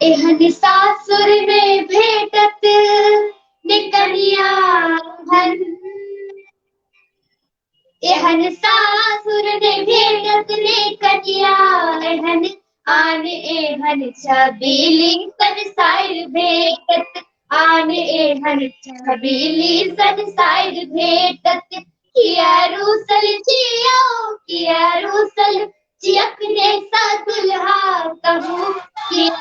एहन सासुर में भेटत ने कनिया हन, एहन सासुर ने भेटत ने कनिया एहन, आन एहन छबीली संसार भेटत, आन एहन छबीली संसार भेटत। किया रूसल जियो, किया रूसल जी अपने सा दुल्हा कहू, किया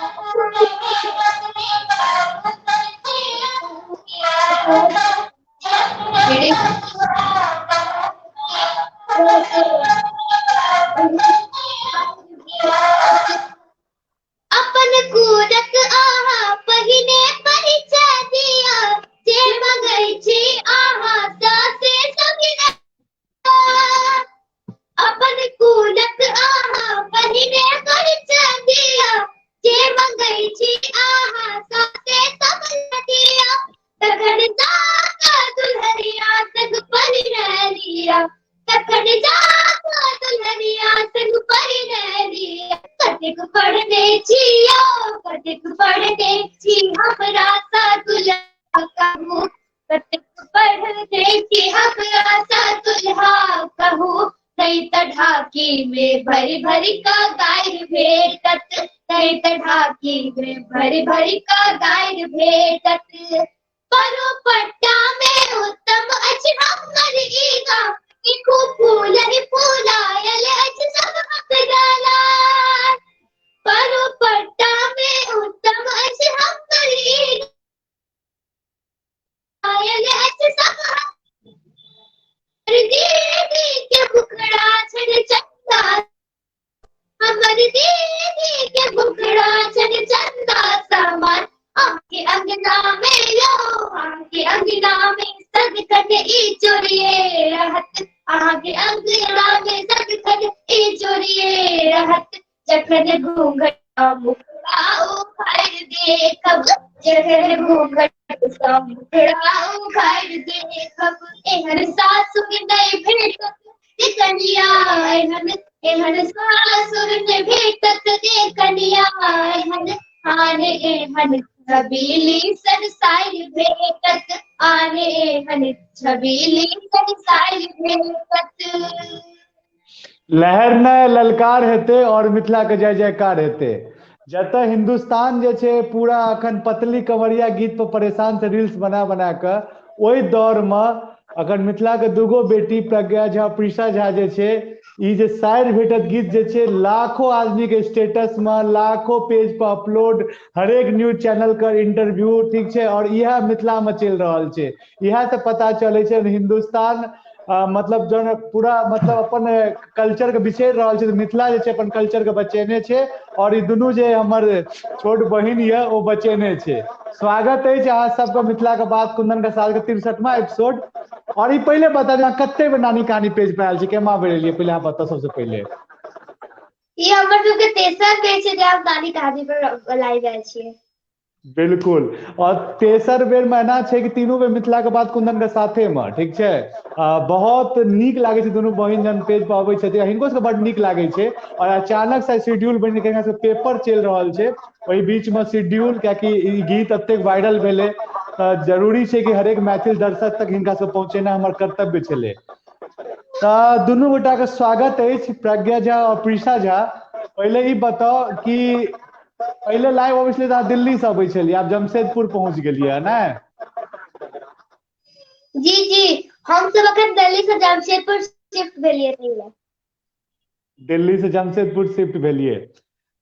अपन कुलक आहा पहिने परिचय दिया, जे मगै छी आहा से सब, अपन कुलक आहा पहिने परिचय दिया, जे मगै छी आहा से सब दिया। तखन जाका दुल्हनिया संग परिणय लिया, तखन जाका दुल्हनिया संग परिणय लिया। कतेक पढ़ने छियो, कतेक पढ़ने छी हमरा सा दुल्हा कहू, कतेक पढ़ने छी हमरा सा दुल्हा कहू। नहीं त ढाकी में भरी भरी का गायर भेटत, नहीं त ढाकी में भरी भरी का गायर भेटत। परोपट्टा में उत्तम अछि हमर ई गाम, देखू फूल ही फूलायल अछि सब हक डाला। परोपट्टा में उत्तम अछि हमर ई आयल अछि सब हक दीदी के मुखड़ा छन चंदा, हमर दीदी के मुखड़ा छन चंदा समान। आके अंगना में यो, आके अंगना में सदखन ई चोरिए रहत, आके अंगना में सदखन ई चोरिए रहत। जखन घूंघट मुखड़ा उखाड़ देखब, जखन घूंघट मुखड़ा उखाड़ देखब। एहन सासुर नहीं भेटत कनिया एहन, एहन सासुर नहीं भेटत जे कनिया एहन, आन एहन छबीली संसार भेटत, आन एहन छबीली संसार भेटत। लहर ने ललकार हेतै और मिथिला के जय जयकार हेतै। जतऽ हिन्दुस्तान जे छै पूरा अखन पतली कमरिया गीत पर परेशान से रील्स बना बना कऽ, ओहि दौर मे अखन मिथिला के दूगो बेटी प्रज्ञा झा प्रीषा झा जे छै ई जे साइर भेटत गीत जे छै लाखों आदमी के स्टेटस में, लाखों पेज पर अपलोड, हरेक न्यूज चैनल के इंटरव्यू, ठीक छै, और इएह मिथिला में चलि रहल छै। इएह से पता चलै छै हिन्दुस्तान मतलब जहन पूरा मतलब अपन कल्चर के बिसरि रहल छै, मिथिला जे छै अपन कल्चर के बचेने छै, और ई दुनू जे हमर छोट बहिन यऽ ओ बचेने छै। स्वागत अछि अहाँ सबके मिथिला के बात कुंदन के साथ के 63वां एपिसोड। और ई पहिले बता दिअ, अहाँ कते बेर नानी कहानी पेज पर आयल छी, केना बेर एलियै, पहिले अहाँ बताउ सबसे पहिले। ई हमर सबके तेसर बेर छै जे हम नानी कहानी पर लाइव आयल छियै। बिल्कुल, और तेसर बेर में एना छै कि तीनू बेर मिथिला के बात कुंदन के साथे में, ठीक छै। बहुत नीक लागे छै दुनू बहिन जहन पेज पर अबै छथिन, हिनको सबके बड नीक लागे छै। और अचानक से शेड्यूल बनि के हिनका सबके पेपर चलि रहल छै, ओहि बीच में शेड्यूल, कियाकि ई गीत एतेक वायरल भेलै तऽ जरूरी छै कि हरेक मैथिल दर्शक तक हिनका सब पहुँचेनाइ हमर कर्तव्य छलै। तऽ दुनू गोटा के स्वागत अछि, प्रज्ञा झा और प्रीषा झा। पहिले ई बताउ कि पहिले लाइव अबै छलै तऽ अहाँ दिल्ली से अबै छलियै, आब जमशेदपुर पहुँच गेलियै ने? जी जी, हम सब अखन दिल्ली से जमशेदपुर शिफ्ट भेलियै। दिल्ली से जमशेदपुर शिफ्ट भेलियै।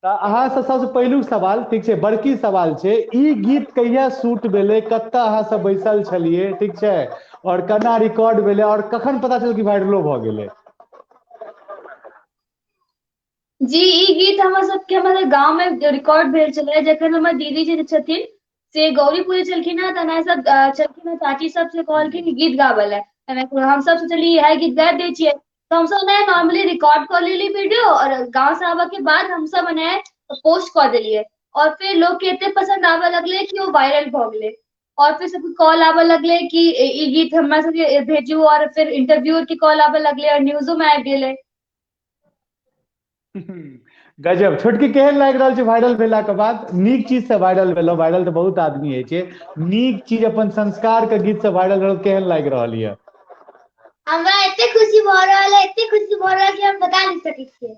तऽ अहाँ से सबसे पहिलुक सवाल, ठीक छै, बड़की सवाल छै, ई गीत कहिया शूट भेलै, कतऽ अहाँ सब बैसल छलियै, ठीक छै, और केना रिकॉर्ड भेलै, और कखन पता चलल कि वायरलो भऽ गेलै? जी, ई गीत हमर सबके हमर गाँव में रिकॉर्ड भेल छलै जखन हमर दीदी जे छथिन से गौरी पूजे छलखिन हँ, तऽ सब छलखिन हँ, चाची सब से कहलखिन कि गीत गाबै लए, हमसब सोचलियै इएह गीत गाबि दै छियै, तऽ हमसब ने नॉर्मली रिकॉर्ड कऽ लेली वीडियो और गाँव से आबऽ के बाद हमसब मने पोस्ट कऽ देलियै, और फिर लोग के एते पसंद आबऽ लगलै कि ओ वायरल भऽ गेलै, और फिर सबके कॉल आबऽ लगलै कि ई गीत हमरा सबके भेजू, और फिर इंटरव्यू के कॉल आबऽ लगलै और न्यूजो में आबि गेलै। गजब। छोटकी, केहन लागि रहल छै वायरल भेला के बाद? नीक चीज से वायरल भेलो, वायरल तऽ बहुत आदमी होइ छै, नीक चीज अपन संस्कार के गीत से वायरल भेल, केहन लागि रहल यऽ? हमरा एते खुशी भऽ रहल है, एते खुशी भऽ रहल कि हम बता नहि सकै छियै।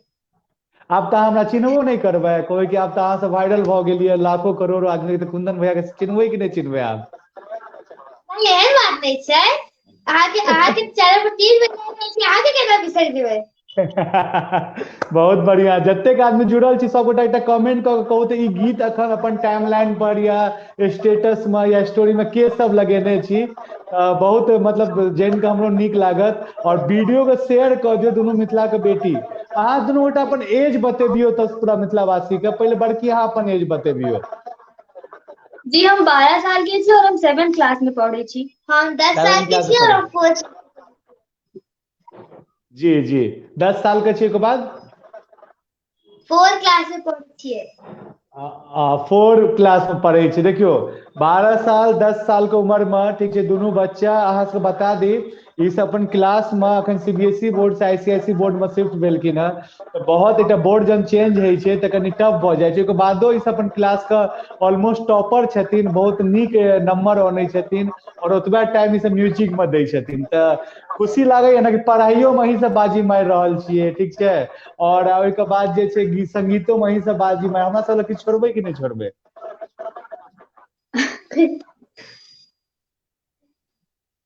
आब तऽ हमरा चिन्हबो नहि करबै, कहबै कि आब तऽ अहाँ सब वायरल भऽ गेलियै, लाखो करोड़ो आदमी, तऽ कुंदन भैया के चिन्हबै कि नहि चिन्हबै आब? नहि, एहन बात नहि छै। अहाँके चैनल पर 3 महीना छै, अहाँके केना बिसरि जेबै? बहुत बढ़िया। जतेक आदमी जुड़ल छी सबगोटा एकटा कमेंट कऽ के कहू तऽ ई गीत अखन अपन टाइमलाइन पर या स्टेटस में या स्टोरी में के सब लगेने छी, बहुत मतलब जानि कऽ हमरो नीक लागत। और वीडियो के शेयर कऽ दियौ। दुनू मिथिला के बेटी, अहाँ दुनू गोटा अपन एज बतेबियौ तऽ पूरा मिथिलावासी के। पहिले बड़की, अहाँ अपन एज बतेबियौ। जी, हम 12 साल के छी और हम 7th class में पढ़ै छी। हम 10 सेवन साल के क्लास छी में और पढ़ै। हम फोर्थ। जी जी, 10 साल के छी, ओहिके बाद? फोर्थ क्लास में पढ़ै छियै। 4 क्लास में पढ़ै छी। देखियौ, 12 साल 10 साल के उम्र में, ठीक छै, दुनू बच्चा। अहाँ सबके बता दी, ई सब अपन क्लास में अखन सीबीएसई बोर्ड से आईसीआईसी बोर्ड में शिफ्ट भेलखिन हँ, तऽ बहुत एकटा बोर्ड जहन चेंज होइ छै तऽ कनि टफ भऽ जाइ छै। ओहिके बादो ई सब अपन क्लास के ऑलमोस्ट टॉपर छथिन, बहुत नीक नंबर अनै छथिन और ओतबा टाइम ई सब म्यूजिक में दै छथिन। तऽ खुशी लागैया ने कि पढ़ाइयो में अहीं सब बाजी मारि रहल छियै, ठीक छै, और ओहिके बाद जे छै गीत संगीतो में अहीं सब बाजी मारि, हमरा सब लग किछु छोड़बै कि नहि छोड़बै?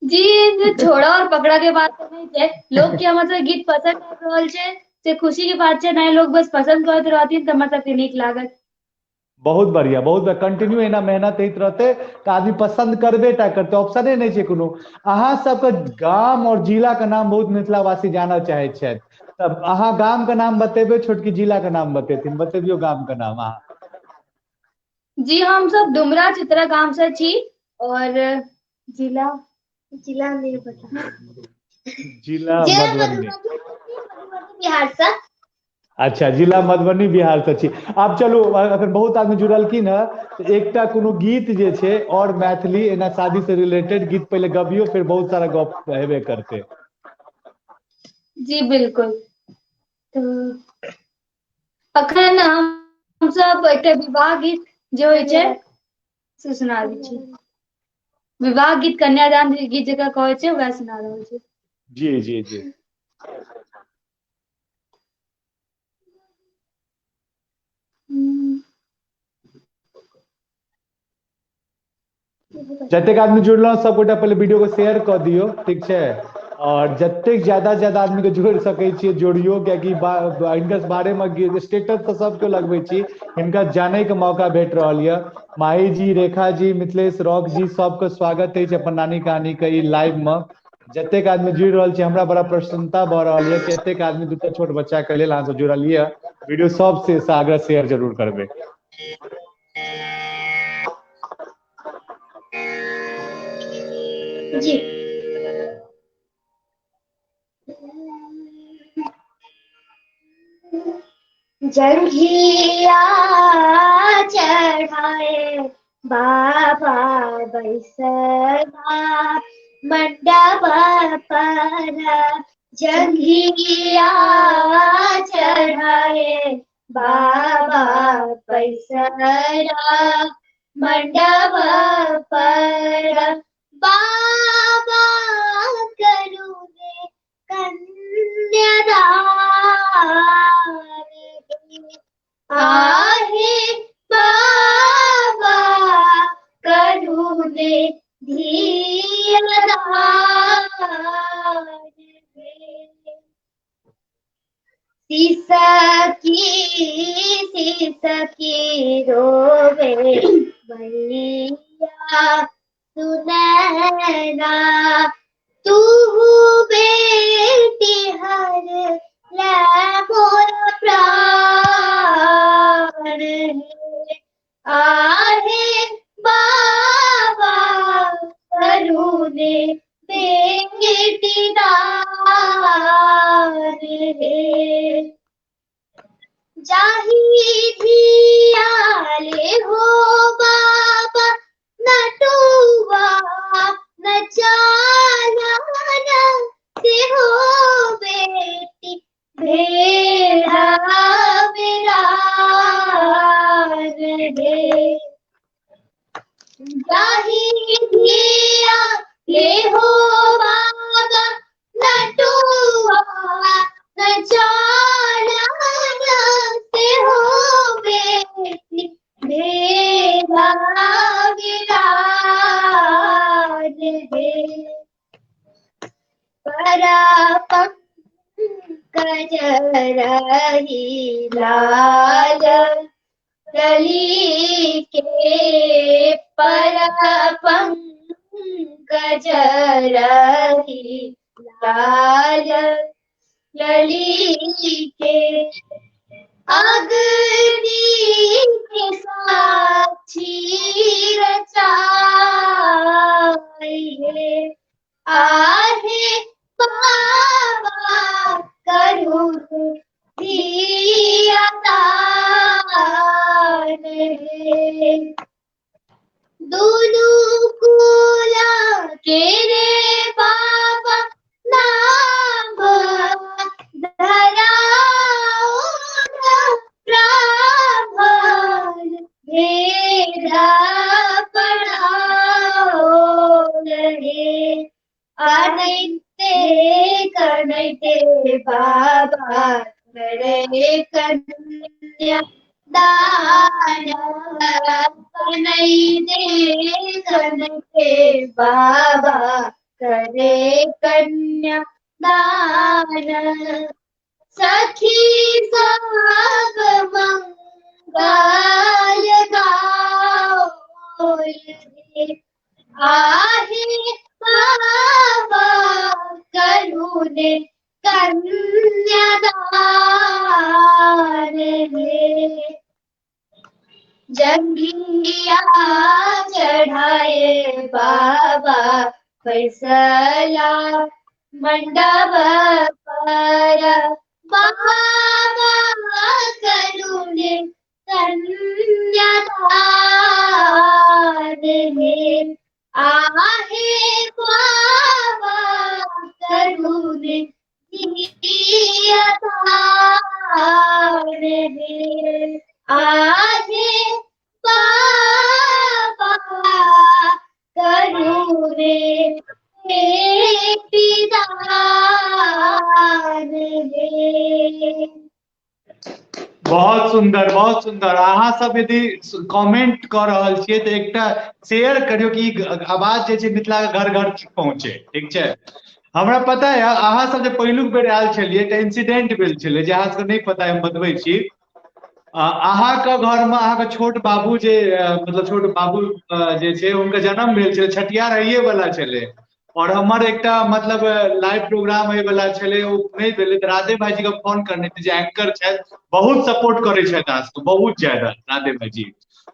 जी, छोड़ा और पकड़ा के बात तऽ नहि छै। लोग के हमर सबके गीत पसंद आबि रहल छै से खुशी के बात छै। नहि, लोग बस पसंद करैत रहथिन तऽ हमरा सबके नीक लागत। बहुत बढ़िया, बहुत बढ़िया। कंटिन्यू एना मेहनत होइत रहतै तऽ आदमी पसंद करबे टा करतै, ऑप्शने नहि छै कोनो। अहाँ सबके गाम और जिला के नाम बहुत मिथिलावासी जानऽ चाहैत छथि, तब अहाँ गाम के नाम बतेबै, छोटकी जिला के नाम बतेथिन। बतेबियौ गाम के नाम अहाँ। जी, हम सब डुमरा चित्रा गाम से छी और जिला जिला नहीं पता। जिला जिला मधुबनी, मधुबनी बिहार से। अच्छा, जिला मधुबनी बिहार से छी। आब चलू, अखन बहुत आदमी जुड़लखिन हँ, तऽ एकटा कोनो गीत जे छै और मैथिली एना शादी से रिलेटेड गीत पहिले गबियौ, फिर बहुत सारा गप हेबे करते। जी बिल्कुल। तऽ अखन हम सब एकटा विवाह गीत जे होइ छै से सुना दै छी। विवाह गीत, कन्यादान गीत जकरा कहै छै, वएह सुना रहल छी। जी जी जी। जतेक आदमी जुड़लहुँ सबगोटा पहिले वीडियो को शेयर कऽ दियौ, ठीक छै, और जतेक ज्यादा से ज्यादा आदमी के जोड़ि सकै छियै जोड़ियौ, कियाकि हिनकर बारे में स्टेटस तऽ सबके लगबै छी, हिनका जानै के मौका भेट रहल यऽ। माही जी, रेखा जी, मिथिलेश रॉक जी, सबके स्वागत अछि अपन नानी कहानी के ई लाइव में। जतेक आदमी जुड़ि रहल छी, हमरा बड़ा प्रसन्नता भऽ रहल यऽ कि एतेक आदमी दूटा छोट बच्चा के लेल अहाँ सब जुड़ल यऽ। वीडियो सबसे आग्रह शेयर जरूर करबै। जी। जंघिया चढ़ाए बाबा बैसवा मंडप पर, जंघिया चढ़ाए बाबा बैसवा मंडप पर, बाबा करुणे कन्यादान आहे, बाबा करुणे धियदान। सिसकी सिसकी रोवे मैया सुनैना, तू बेटी हर ले मोर प्राण है, आहे बाबा करुणे बेटी दान है। जाही धियाले हो बाबा नटुआ नचाला से हो बेटी भेड़ा जाहि धिया ले हो बाबा नटुआ नचाना से हो बेटी भेला विराज हे। परा पंकज रही लाल लली के, पर पंकज रही लाल लली के। अग्नि के साक्षी रचाई है, आहे बाबा करुण दिया दान है। दुनू कुला के रे बाबा नाम धराओ ब्राह्मण भेदा पढ़ाओ रे। अनैते कनैते बाबा करे कन्या दान, कनैते कनैते बाबा करे कन्या दान। सखी सब मंगल गाओ रे, आहे बाबा करुणे कन्यादान हे। जंघिया चढ़ाए बाबा फैसला मंडप पर, बाबा करुणे कन्यादान हे। आहे बाबा करुणे दिया दान हे। आहे बाबा करुणे दान हे। बहुत सुंदर, बहुत सुंदर। अहाँ सब यदि कमेंट कऽ रहल छियै तऽ एकटा शेयर करियौ कि आवाज जे छै मिथिला के घर घर पहुँचे, ठीक छै। हमरा पता है अहाँ सब जे पहिलुक बेर आयल छलियै तऽ इंसिडेंट भेल छलै जे अहाँ सबके नहि पता है, हम बतबै छी। अहाँके घर में अहाँके छोट बाबू जे मतलब छोट बाबू जे छै हुनकर जन्म भेल छलै, छठियार होइए वाला छलै और हमर एकटा मतलब लाइव प्रोग्राम होय वाला छलै, ओ नहि भेलै तऽ राधे भाईजी के फोन करने थे जे एंकर छथि, बहुत सपोर्ट करै छथि अहाँ सबके, बहुत ज्यादा राधे भाईजी।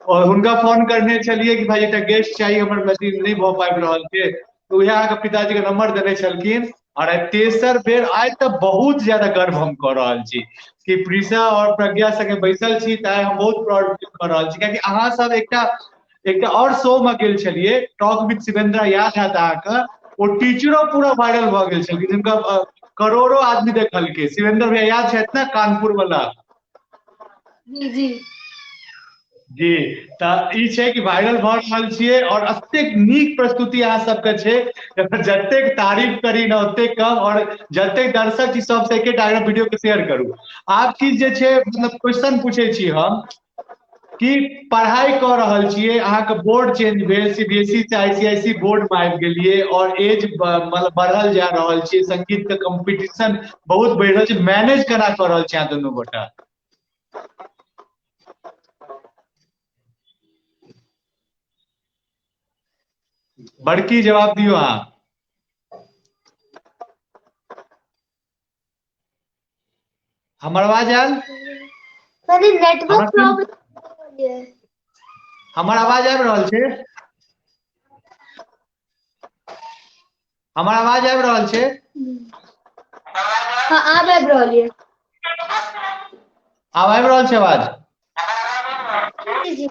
और हुनका फोन करने छलियै कि भाई एकटा गेस्ट चाही, हमर अथी नहि भऽ पाबि रहल छै, तऽ उएह अहाँके पिताजी के नंबर देने छलखिन। और आइ तेसर बेर आइ तऽ बहुत ज्यादा गर्व हम कऽ रहल छी कि प्रीशा और प्रज्ञा संगे बैसल छी, तऽ आइ हम बहुत प्राउड फील कऽ रहल छी, कियाकि अहाँ सब एकटा एकटा और शो में गेल छलियै, टॉक विथ शिवेंद्रा, याद हैत अहाँके, ओ टीचरो पूरा वायरल भऽ गेल छलखिन, जिनका करोड़ो आदमी देखलकै। शिवेंद्र भैया याद छथि ने, कानपुर वाला? जी जी जी। तऽ ई छै कि वायरल भऽ रहल छियै और एतेक नीक प्रस्तुति अहाँ सबके छै, जतेक तारीफ करी ने ओतेक कम, और जतेक दर्शक छी सबसे एकेटा आग्रह, वीडियो के शेयर करू। आब किछु जे छै मतलब क्वेश्चन पूछै छी हम कि पढ़ाई कऽ रहल छियै, अहाँके बोर्ड चेंज भेल, सीबीएसई से आईसीआईसी बोर्ड में आबि गेलियै और एज मतलब बढ़ल जा रहल छै, संगीत के कॉम्पिटिशन बहुत बढ़ि रहल छै, मैनेज केना कऽ रहल छी अहाँ दुनू गोटा? बड़की जवाब दियौ अहाँ। हमर आवाज आयल? अरे नेटवर्क प्रॉब्लम। हमर आवाज आबि रहल छै? हमर आवाज आबि रहल छै? हाँ, आब आबि रहल ये। आब आबि रहल छै आवाज? जी जी।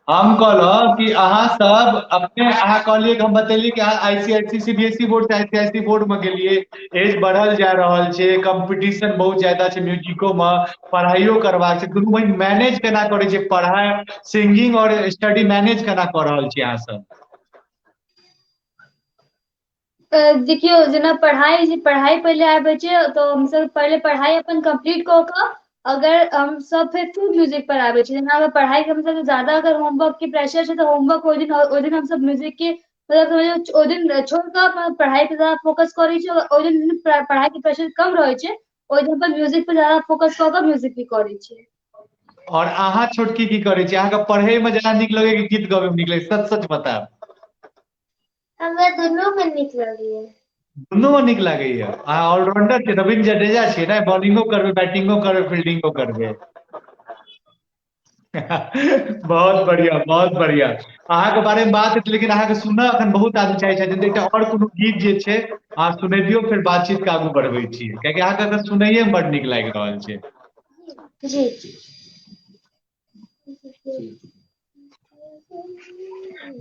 हम कहलहुँ कि अहाँ सब अपने अहाँ कहलियै कि हम बतेलियै कि अहाँ आईसीआईसी सीबीएसई बोर्ड से आईसीआईसी बोर्ड मे गेलियै, एज बढ़ल जा रहल छै, कंपटीशन बहुत ज्यादा छै म्यूजिको मे, पढ़ाइयो करबाक छै, दुनू बहिन मैनेज केना करै छियै? पढ़ाइ, सिंगिंग और स्टडी मैनेज केना कऽ रहल छी अहाँ सब? देखियौ, जेना पढ़ाइ पढ़ाइ पहिले आबै छै तऽ हमसब पहिले पढ़ाइ अपन कम्प्लीट कऽ कऽ अगर हमसब फेर म्यूजिक पर आबै छी। जेना अगर पढ़ाइ के हमसब ज्यादा अगर होमवर्क के प्रेशर छै तऽ होमवर्क ओहि दिन हमसब म्यूजिक के मतलब ओहि दिन छोड़ कऽ अपन पढ़ाइ पे ज्यादा फोकस करै छी। ओहि दिन पढ़ाइ के प्रेशर कम रहै छै, ओहि दिन अपन म्यूजिक पे ज्यादा फोकस कऽ कऽ म्यूजिक भी करै छियै। और अहाँ छोटकी की करै छी? अहाँके पढ़े में ज्यादा नीक लगैया कि गीत गबै में नीक लगैया? सच सच बतायब। हमरा दुनू में नीक लगैया। दुनू में नीक लागैया। अहाँ ऑलराउंडर छियै, रविन्द्र जडेजा छियै ने, बॉलिंगो करबै, बैटिंगो करबै, फील्डिंगो करबै। बहुत बढ़िया, बहुत बढ़िया। अहाँके बारे में बात हेतै, लेकिन अहाँके सुनऽ एखन बहुत आदमी चाहै छथिन। एकटा और कोनो गीत जे छै अहाँ सुनेबियौ, फेर बातचीत के आगू बढ़बै छियै, कियाकि अहाँके एखन सुनैये में बड नीक लागि रहल छै। जी।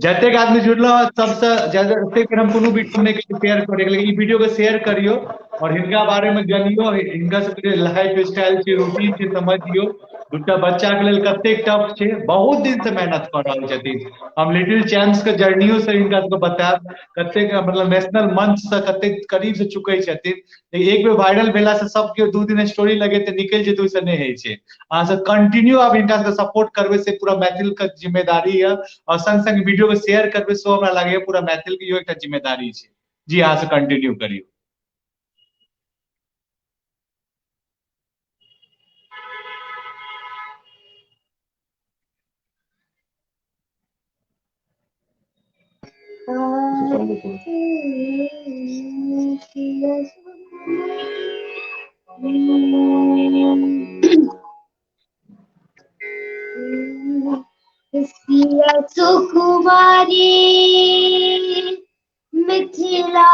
जतेक आदमी जुड़ल सबसे ज्यादा ओतेक हम कोनो वीडियो नहि शेयर करै, लेकिन ई वीडियो के शेयर करियौ और हिनका बारे में जानियो, हिनका सबके लाइफ स्टाइल छै, रूटीन छै, समझियौ। दूटा बच्चा के लेल कतेक टफ छै, बहुत दिन से मेहनत कऽ रहल छथिन। हम लिटिल चैम्प्स के जर्नियो से हिनका सबके बतायब कतेक मतलब नेशनल मंच से कतेक करीब से चुकै छथिन। लेकिन एक बेर वायरल भेला से सब केओ 2 दिन स्टोरी लगेते निकलि जेतै, ओहिसँ नहि होइ छै। अहाँ सब कंटिन्यू आब हिनका सबके सपोर्ट करबै से पूरा मैथिल के जिम्मेदारी यऽ, और संग संग वीडियो के शेयर करबै सेहो हमरा लागैया पूरा मैथिल के इहो एकटा जिम्मेदारी छै। जी, अहाँ सब कंटिन्यू करियौ। सिया सुकुमारी मिथिला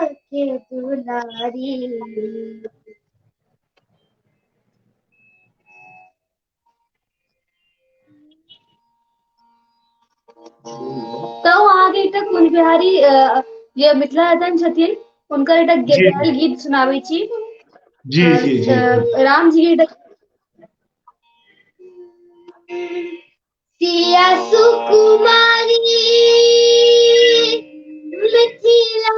के दुलारी, तऽ अहाँके एकटा कुंज बिहारी जे मिथिला रतन छथिन हुनकर एकटा गायल गीत सुनाबै छी। जी जी जी। राम जी के एकटा सिया सुकुमारी मिथिला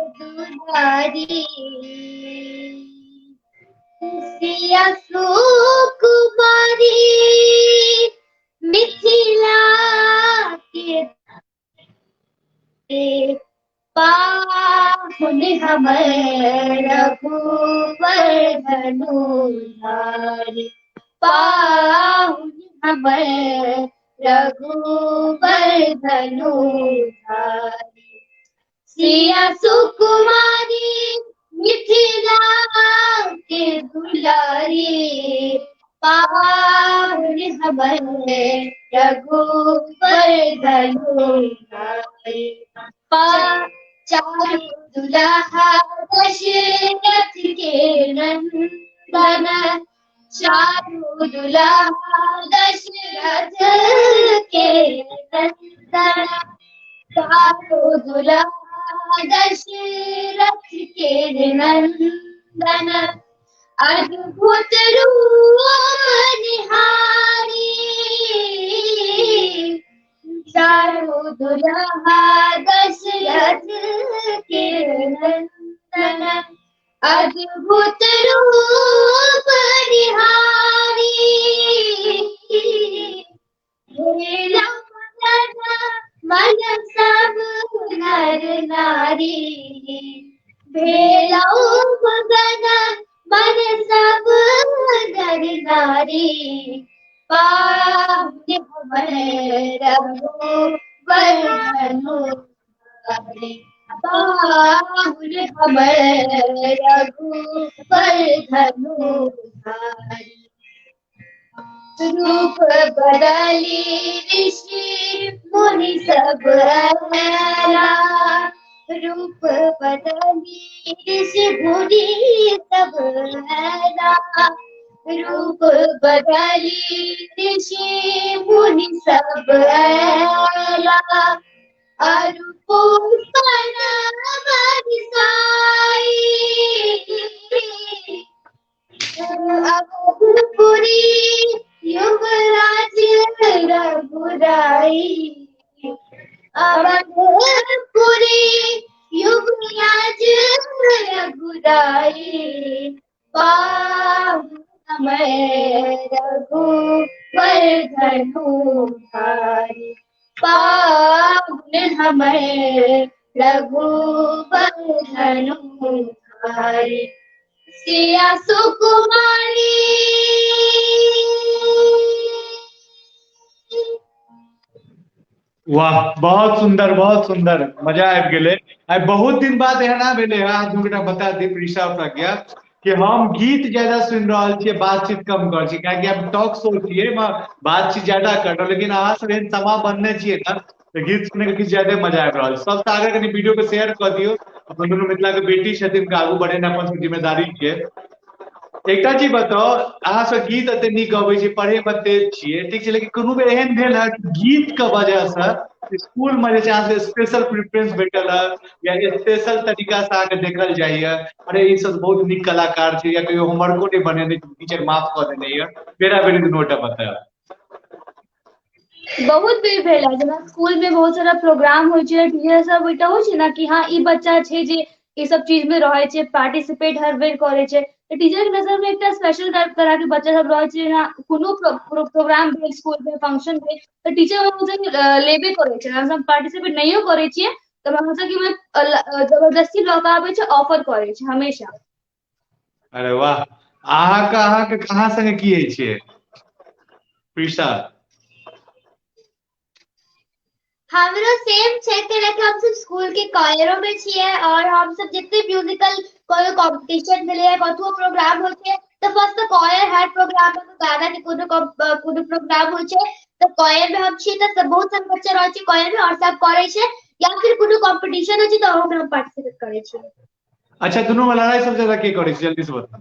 दुलारी, सिया सुकुमारी मिथिला के पाहुन हमर रघुवर धनुधारी, पाहुन हमर रघुवर धनुधारी, सिया सुकुमारी मिथिला के दुलारी, पाहुन हमर रघुवर धनुधारी। चारु दुल्हा दशरथ के नंदन, चारु दुल्हा दशरथ के नंदन, चारु दुल्हा दशरथ के नंदन, अद्भुत रूप निहारी, चारु दुल्हा दशरथ के नंदन, अद्भुत रूप निहारी, मन सब नर नारी, भेलौ मगन मन सब नर नारी, पाहुन हमर रघुवर धनुधारी, पाहुन हमर रघुवर धनुधारी। रूप बदली ऋषि मुनि सब आला, रूप बदली ऋषि मुनि सब आला, रूप बदली ऋषि मुनि सब ऐला, अरु पुष्पन बरसाई। अवधपुरी युवराज रघुराई, अवधपुरी युवराज रघुराई। पावन रघुवर धनु धारी, पावन हमें रघुवर धनु धारी। सिया सुकुमारी। वाह, बहुत सुंदर, बहुत सुंदर, मजा आबि गेलै। आइ बहुत दिन बाद एहना भेलै हँ, अहाँ दुनू गोटा बता दी प्रीशा प्रज्ञा कि हम गीत ज्यादा सुनि रहल छियै, बातचीत कम करै छियै, कियाकि हम टॉक शो छियै, एहिमे बातचीत ज्यादा कर रहल, लेकिन अहाँ सब एहन समा बनने छियै ने तऽ गीत सुनै के किछु ज्यादे मजा आबि रहल छै। सबसँ आगे कनि वीडियो के शेयर कऽ दियौ, अपन दुनू मिथिला के बेटी छथिन, हुनका आगू बढ़ेनाइ अपन सबके जिम्मेदारी छियै। एकटा चीज बताउ, अहाँ सब गीत एते नीक गबै छी, पढ़े मे तेज छियै, ठीक छै, लेकिन कोनो बेर एहन भेल है कि गीत के वजह से स्कूल में जे छै अहाँ सबके स्पेशल प्रेफरेंस भेटल है या स्पेशल तरीका से अहाँके देखल जाइए, अरे ई सब बहुत नीक कलाकार छै, या कहियो होमवर्को नहि बनेने टीचर माफ कऽ देने यऽ? बेरा बेरी दुनू गोटा बतायब। बहुत बेर भेल है, जेना स्कूल में बहुत सारा प्रोग्राम होइ छै, टीचर सब एकटा होइ छै ने कि हँ ई बच्चा छै जे ई सब चीज में रहै छै, पार्टिसिपेट हर बेर करै छै, तऽ टीचर के नजर में एकटा स्पेशल तरह के बच्चा सब रहै छै। जेना कोनो प्रोग्राम भेल स्कूल में, फंक्शन भेल, तऽ टीचर लेबे करै छै। हमसब पार्टिसिपेट नहियो करै छियै तऽ हम सबके जबरदस्ती लऽ कऽ आबै छै, ऑफर करै छै हमेशा। अरे वाह, अहाँके कहाँ संगे की होइ छै प्रीशा? हमरो सेम छै, कैलाकि हमसब स्कूल के कॉयरो में छियै और हमसब जते म्यूजिकल कोनो कॉम्पिटिशन भेलै या कथुओ प्रोग्राम होइ छै तऽ फर्स्ट तऽ कॉयर हर प्रोग्राम में गाना के कोनो कोनो प्रोग्राम होइ छै तऽ कॉयर में हम छियै, तऽ सब बहुत सारा बच्चा रहै छै कॉयर में और सब करै छै, या फिर कोनो कॉम्पिटिशन होइ छै तऽ ओहो में हम पार्टिसिपेट करै छियै। अच्छा, दुनू में लड़ाई सबसे ज्यादा के करै छै, जल्दी से बताउ।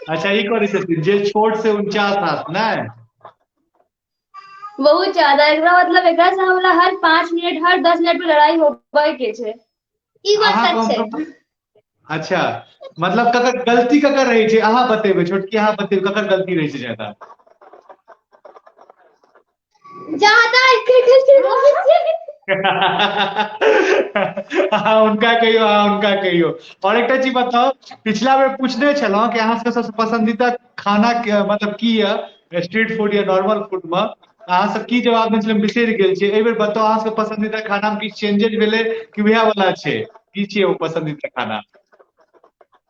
अच्छा, ई करै छथिन जे छोट से 49 हाथ ने? बहुत ज्यादा, एकरा मतलब एकरा से हमरा हर 5 मिनट हर 10 मिनट पे लड़ाई होबे के छै। ई बात सच छै। अच्छा, मतलब ककर गलती ककर रहै छै, अहाँ बतेबै, छोटकी अहाँ बतेबै, ककर गलती रहै छै ज्यादा? ज्यादा एकर गलती रहै छै। अहाँ हुनका कहियौ, अहाँ हुनका कहियौ। और एकटा चीज बताउ, पिछला बेर पूछने छलहुँ कि अहाँ सबके सबसँ पसन्दीदा खाना के मतलब की यऽ, स्ट्रीट फूड या नॉर्मल फूड में, अहाँ सब की जवाब देने छलियै हम बिसरि गेल छियै। एहि बेर बताउ अहाँ सबके पसन्दीदा खाना में किछु चेंजेज भेलै कि वएह वाला छै? की छियै ओ पसन्दीदा खाना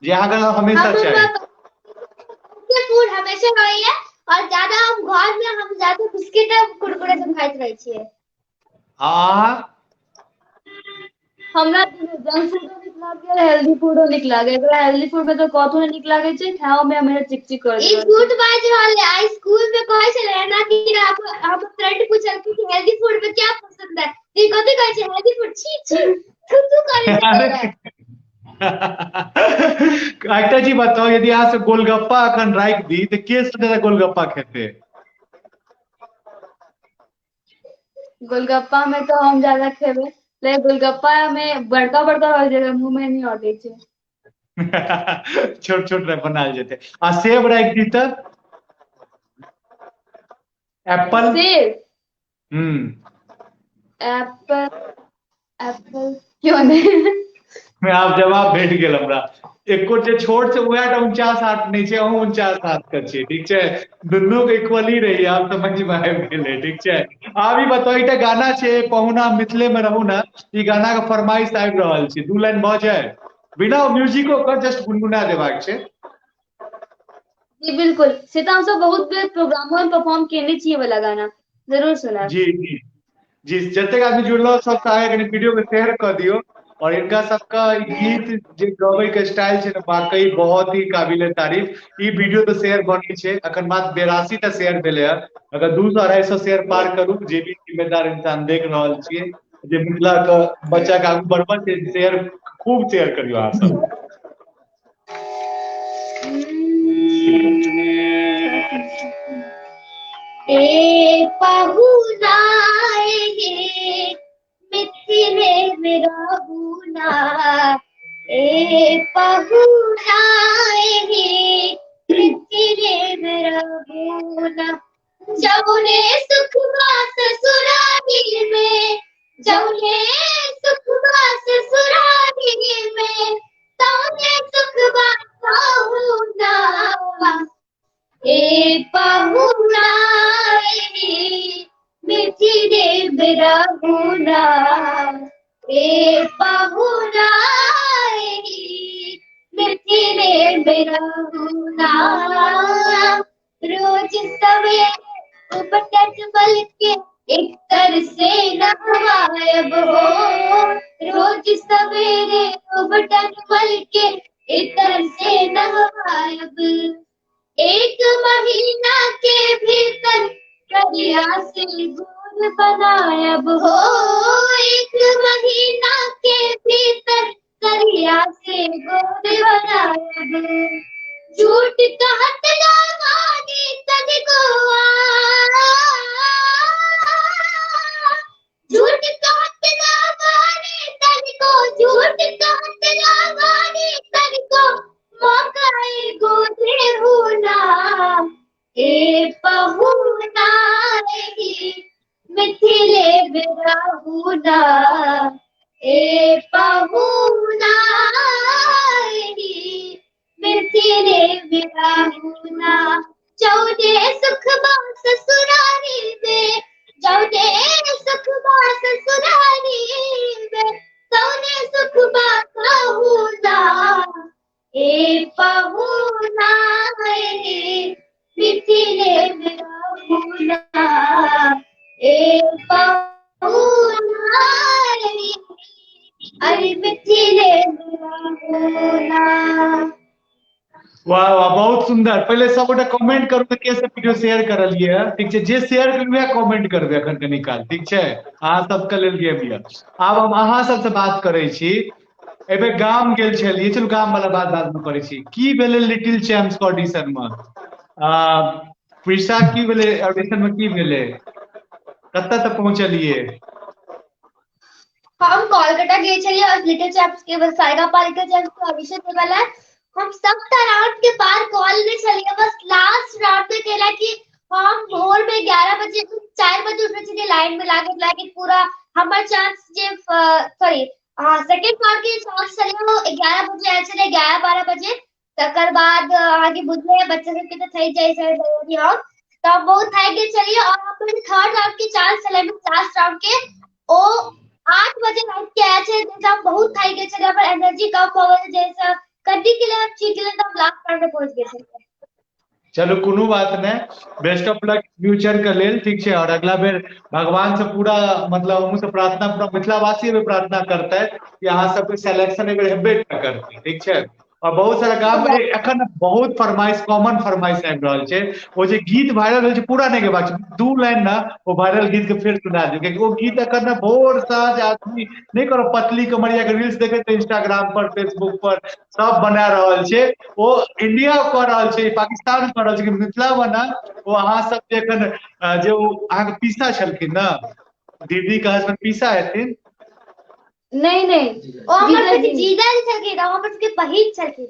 जे अहाँके हमेशा चाही? फूड हमेशा रहैया और ज्यादा हम घर में हम ज्यादा बिस्किट और कुरकुरे सब खाइत रहै छियै। अहाँ? हमरा जंक फूडो नीक लागैया, हेल्दी फूडो नीक लागैया। एकरा हेल्दी फूड में तऽ कथो नहि नीक लागै छै, खाओ में हमेशा चिकचिक करैत ई रहै छै। झूठ बाजि रहल है। आइ स्कूल में कहै छलै एना कि हमर फ्रेंड पुछलखिन कि हेल्दी फूड में क्या पसंद है, ई कथी कहै छै हेल्दी फूड, छी छी थू थू करै छलै। एकटा चीज बताउ, यदि अहाँ सब गोलगप्पा अखन राखि दी तऽ के सबसे ज्यादा गोलगप्पा खेतै? गोलगप्पा में तो हम ज्यादा खेबै, लेकिन गोलगप्पा में बड़का बड़का रहै छै, मुंह में नहि अटै छै। छोट छोट बनायल जेतै। आ सेब राखि दी तऽ? एप्पल? सेब? एप्पल, एप्पल क्यों नहीं? आब जवाब भेट गेल हमरा। एको जे छोट छै वएह टा 49 हाथ नहि छै, अहूँ 49 हाथ के छियै, ठीक छै, दुनू के इक्वली रही, आब समझ में आबि गेलै, ठीक छै। आब ई बताउ, एकटा गाना छै पहुना मिथिले में रहू ने, ई गाना के फरमाइश आबि रहल छै, 2 लाइन भऽ जाय बिना म्यूजिको के, जस्ट गुनगुना देबाक छै। जी बिल्कुल, से तऽ हमसब बहुत बेर प्रोग्रामो में परफॉर्म केने छियै वाला गाना, जरूर सुनायब। जी जी जी, जतेक आदमी जुड़ल सबसँ आगे कनि वीडियो के शेयर कऽ दियौ। और इनका सबका गीत जे गबै के स्टाइल छै ने, वाकई बहुत ही काबिले तारीफ। ई वीडियो तऽ शेयर बनै छै, अखन मात्र 82 टा शेयर भेलै हँ, अगर 200-250 शेयर पार करू, जे भी जिम्मेदार इंसान देख रहल छियै, जे मिथिला के बच्चा के आगू बढ़बऽ छै। शेयर, खूब शेयर करियौ अहाँ सब। ए पहुना हे मिथिले में रहुना, ए पहुना हे मिथिले में रहुना। जौने सुखवा ससुरारी में, जौने सुखवा ससुरारी में, तौने सुखवा पहुना। ए पहुना हे मिथिले में रहुना, ए पहुना हे मिथिले में रहुना। रोज सवेरे उपटक बल के एक तर से नहवायब हो, रोज सवेरे उपटक बल के एक तर से नहवायब। एक महीना के भीतर करिया से गोल बनायब हो, एक महीना के भीतर करिया से गोल बनायब। झूठ कहत ना मानी तनिको, झूठ कहत ना मानी तनिको, झूठ कहत ना मानी तनिको, मौका एगो देहु ना। ए पहुना हे मिथिले में रहुना, ए पहुना हे मिथिले में रहुना। जौने सुखबा ससुरारी में, जौने सुखबा ससुरारी में, तौने सुखबा पहुना। ए पहुना हे मिथिले में रहुना, ए पहुना हे अरे मिथिले में रहुना। वाह वाह, बहुत सुंदर। पहिले सबगोटा कमेंट करू तऽ के सब वीडियो शेयर करलियै, ठीक छै? जे शेयर करबै वएह कमेंट करबै अखन कनी काल, ठीक छै? अहाँ सबके लेल गेम यऽ। आब हम अहाँ सबसँ बात करै छी। एहि बेर गाम गेल छलियै, चलू गाम वाला बात बाद मे करै छी। की भेलै लिटिल चैम्प्स के ऑडिशन मे? प्रीशा, की भेलै ऑडिशन मे, की भेलै, कतऽ तक पहुँचलियै? हम कोलकाता गेल छलियै और लिटिल चैम्प्स के, सारेगापा लिटिल चैम्प्स के ऑडिशन देबऽ ला। हम सबटा राउंड के पार कऽ लेने छलियै, बस लास्ट राउंड में केला कि हम भोर में 11 बजे 4 बजे उठने छलियै लाइन में लागैत लागैत पूरा। हमर चांस जे सॉरी सेकेंड पार्ट के चांस छलै ओ 11 बजे आयल छलै, 11-12 बजे। तकर बाद अहाँके बुझले बच्चा सबके तऽ थकि जाइ छै हम तऽ हम बहुत थाकि गेल छलियै। और हमर थर्ड राउंड के चांस छलै, लास्ट राउंड के, ओ 8 बजे राति के आयल छलै, जाहिसँ हम बहुत थाकि गेल छलियै, हमर एनर्जी कम भऽ गेल, जाहिसँ कथी के लिए हम ठीक गेलै तऽ हम लास्ट राउंड में पहुँच गेल छलियै। चलू कोनो बात नहि, बेस्ट ऑफ लक फ्यूचर के लेल, ठीक छै? और अगला बेर भगवान से पूरा मतलब हमहूँ सब प्रार्थना, पूरा मिथिलावासी भी प्रार्थना करतै कि अहाँ सबके सिलेक्शन एहि बेर हेबे करतै, ठीक छै? और बहुत सारा गाम में एखन बहुत फरमाइश, कॉमन फरमाइश आबि रहल छै। ओ जे गीत वायरल भेल छै पूरा नहि गेबाक छै, 2 लाइन ने ओ वायरल गीत के फेर सुना दियौ, कियाकि ओ गीत एखन ने भोर साँझ आदमी नहि करब, पतली कमरिया के रील्स देखैत इंस्टाग्राम पर, फेसबुक पर सब बना रहल छै। ओ इंडिया कऽ रहल छै, पाकिस्तान कऽ रहल छै, मिथिला बना ओ अहाँ सब जे एखन जे ओ अहाँके पीसा छलखिन ने, दीदी के हसबैंड पीसा हेथिन? नहीं नहीं, ओ हमर सबके जीजा जी छलखिन, हमर सबके बहिन छलखिन।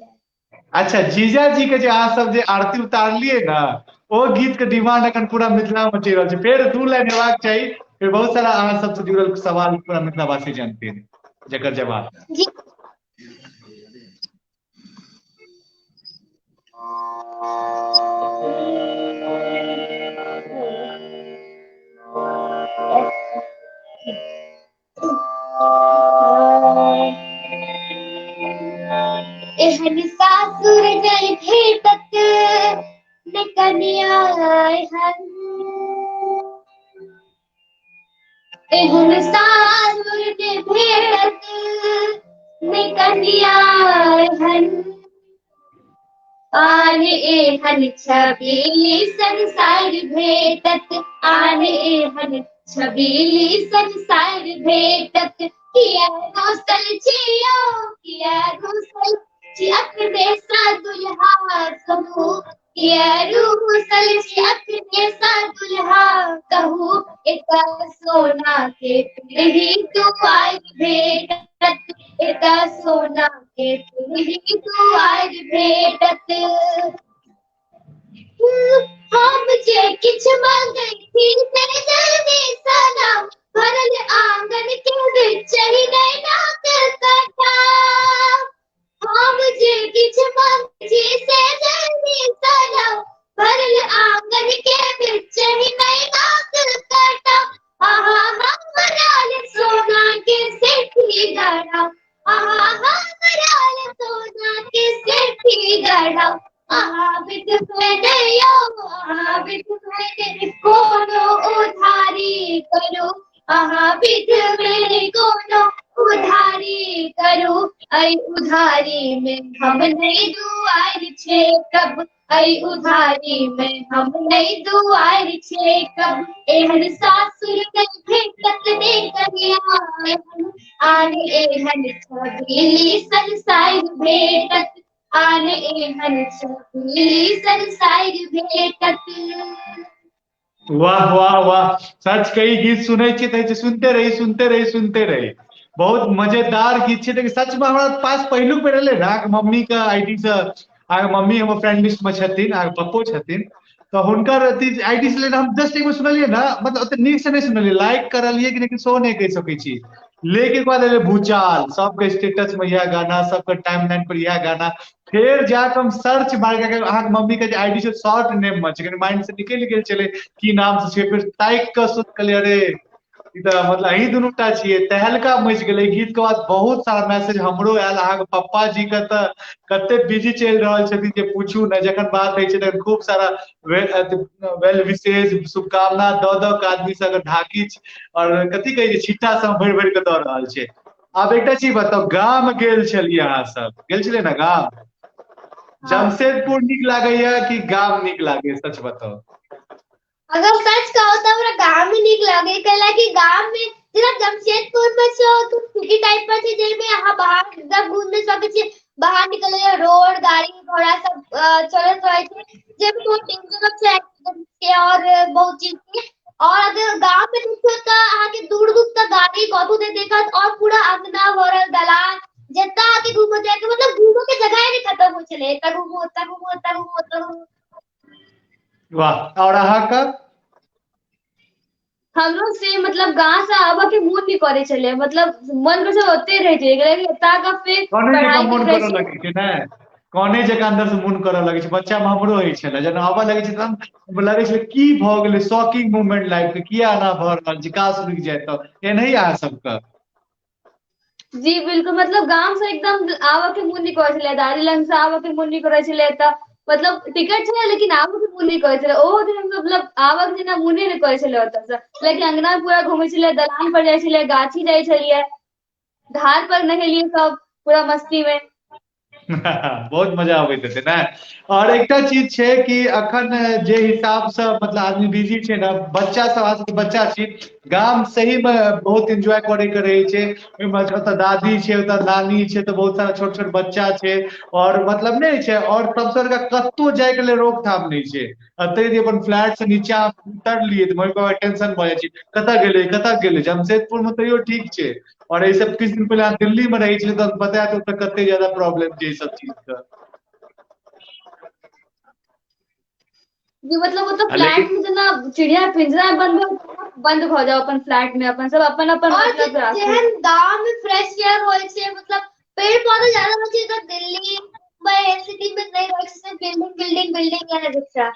अच्छा, जीजा जी के जे अहाँ सब जे आरती उतारलियै ने, ओ गीत के डिमांड एखन पूरा मिथिला मे चलि रहल छै। फेर 2 लाइन हेबाक चाही, फेर बहुत सारा अहाँ सबसँ जुड़ल सवाल पूरा मिथिलावासी जानथिन जकर जवाब। जी। एहन सासुर नहि भेटत ने कनिया एहन, एहन सासुर नहि भेटत ने कनिया एहन। आन एहन छबीली संसार भेटत, आन एहन छबीली संसार भेटत। किया रूसल छियौ, किया रूसल छी अखने सा दुल्हा कहू, किया रूसल छी अखने सा दुल्हा कहू, एतऽ सोना के पीढ़ी दुआरि भेटत, एतऽ सोना के पीढ़ी दुआरि भेटत। हम जे किछु मांगै छी से जल्दी सनम, भरल आंगन के बिच ही नैनाक कटा। हम जे किछु मांगै छी से जल्दी सनम, भरल आंगन के बिच ही नैनाक कटा। आहा हमरा ले सोना के सेठी गढ़ा, आहा हमरा ले सोना के सेठी गढ़ा। अहाँ विध में यौ, अहाँ विध में कोनो उधारी करू, अहाँ विध में कोनो उधारी करू। ऐ उधारी में हम नहीं दुआरि छे कब, ऐ उधारी में हम नहीं दुआरि छे कब। एहन सासुर नहीं भेटत रे कन्या, एहन आन एहन छबीली संसार भेटत, आन एहन छबीली संसार भेटत। वाह वाह वाह, सच कही गीत सुनै छी तऽ सुनते रही सुनते रही सुनते रही, बहुत मजेदार गीत छै। लेकिन सच में हमरा पास पहिलुक बेर एलै ने अहाँके मम्मी के आईडी से, अहाँके मम्मी हमर फ्रेंड लिस्ट में छथिन, अहाँके पप्पो छथिन, तऽ हुनकर अथी आईडी से लेने हम जस्ट एक बेर सुनलियै ने, मतलब ओते नीक से नहि सुनलियै, लाइक करलियै कि लेकिन शो नहि कहि सकै छी। लेकिन बाद एलै भूचाल, सबके स्टेटस में इएह गाना, सबके टाइमलाइन पर इएह गाना। फेर जाके हम सर्च मारि के अहाँके मम्मी के जे आईडी छै शॉर्ट नेम में छै, कनि माइंड से निकलि गेल छलै की नाम से छै, फेर ताकि कऽ सोच कहलियै अरे ई तऽ मतलब अहीं दुनू टा छियै। तहलका मचि गेलै गीत के बाद, बहुत सारा मैसेज हमरो आयल। अहाँके पप्पा जी के तऽ कते बिजी चलि रहल छथिन जे पूछू ने, जखन बात होइ छै तखन खूब सारा वेल विशेष शुभकामना दऽ दऽ के आदमी सबके ढाकी और कथी कहै छै छिट्टा सब भरि भरि के दऽ रहल छै। आब एकटा चीज बताउ, गाम गेल छलियै अहाँ सब, गेल छलियै ने गाम? जमशेदपुर नीक लागैया कि गाम नीक लागैया, सच बताउ? अगर सच कहू तऽ हमरा गाम ही नीक लागे, कैलाकि गाम में जेना जमशेदपुर में छै सिटी टाइप पर छै, जाहिमे अहाँ बाहर एकदम घूम नहि सकै छी, बाहर निकले रोड गाड़ी घोड़ा सब चलैत रहै छै, जाहिमे बहुत डेंजर छै एक्सीडेंट के और बहुत चीज के। और अगर गाँव में देखियौ तऽ अहाँके दूर दूर तक गाड़ी कतौ नहि देखत, और पूरा अंगना भरल दलान, जतऽ अहाँके घूमऽ जायके मतलब घूमऽ के जगह नहि खतम होइ छलै, एतऽ घूमू ओतऽ घूमू ओतऽ घूमू ओतऽ घूमू। वाह, और अहाँके? हमरो से मतलब गाँव से आबऽ के मोन नहीं करे छलै, मतलब मन कर ओते रह जाए, एतऽ के फेर कने जकाँ पढ़ाई मोन के करऽ लगै छै ने, कने जकाँ अन्दर से मोन करऽ लगै छै। बच्चा में हमरो होइ छलै, जखन आबऽ लगै छै तहन लगै छलै की भऽ गेलै, शॉकिंग मोमेंट लाइफ के, किया एना भऽ रहल छै, काश रुकि जाय। तऽ एनाही अहाँ सबके? जी बिल्कुल, मतलब गाम से एकदम आबऽ के मोन नहीं करै छलै, दादी लग से आबऽ के मोन नहीं करै छलै, तऽ मतलब टिकट छलै लेकिन आबऽ के मोन नहीं करै छलै। ओहो दिन मतलब आबऽ के जेना मोने नहीं करै छलै ओतऽ से, लेकिन अंगना पूरा घूमै छलै, दलान पर जाइ छलै, गाछी जाइ छलियै, धार पर नहेलियै सब पूरा मस्ती में। बहुत मजा आबैत हेतै ने। और एकटा चीज छै कि अखन जे हिसाब से मतलब आदमी बिजी छै ने, बच्चा सब, अहाँ सबके बच्चा छी, गाम सही में बहुत एंजॉय करे के रहे छै। ओहिमे ओतऽ दादी छै, ओतऽ नानी छै, तऽ बहुत सारा छोट छोट बच्चा छै, और मतलब नहि छै, और सबसे बड़का कतौ जाय के लेल रोकथाम नहि छै। एतऽ यदि अपन फ्लैट से नीचा उतरलियै तऽ मम्मी पापा टेंशन भऽ जाइ छै, कतऽ गेलै कतऽ गेलै। जमशेदपुर में तैयो ठीक छै, और एहि सब किछु दिन पहिले अहाँ दिल्ली में रहै छलियै तऽ पता हैत ओतऽ कते ज्यादा प्रॉब्लम छै ई सब चीज के। जी मतलब ओतऽ फ्लैट में जेना चिड़िया पिंजरा बंद भऽ जाओ अपन फ्लैट में, अपन सब अपन अपन और मतलब राखू। जेहन गाँव में फ्रेश एयर होइ छै, मतलब पेड़ पौधा ज्यादा होइ छै, तऽ दिल्ली मुंबई सिटी में नहि रहै छै, बिल्डिंग बिल्डिंग बिल्डिंग है बच्चा।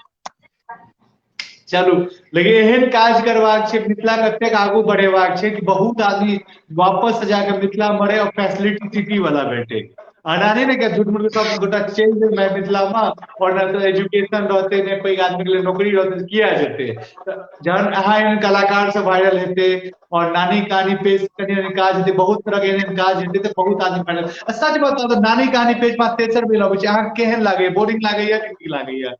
चलू, लेकिन एहन काज करबाक छै, मिथिला के एतेक आगू बढ़ेबाक छै कि बहुत आदमी वापस से जाके मिथिला मरे और फैसिलिटी सिटी वाला भेटे। एना नहि ने कि झूठ मूठ के सब गोटा चलि जेबै मिथिला में और ने तऽ एजुकेशन रहतै, ने पैघ आदमी के लेल नौकरी रहतै, तऽ किया जेतै? जहन अहाँ एहन कलाकार सब वायरल हेतै और नानी कहानी पेज कनि कनि काज हेतै, बहुत तरह के एहन काज हेतै तऽ बहुत आदमी वायरल। आ सच बताउ तऽ नानी कहानी पेज पर तेसर बेर अबै छै, अहाँके केहन लागैया? बोरिंग लागैया कि नीक लागैया?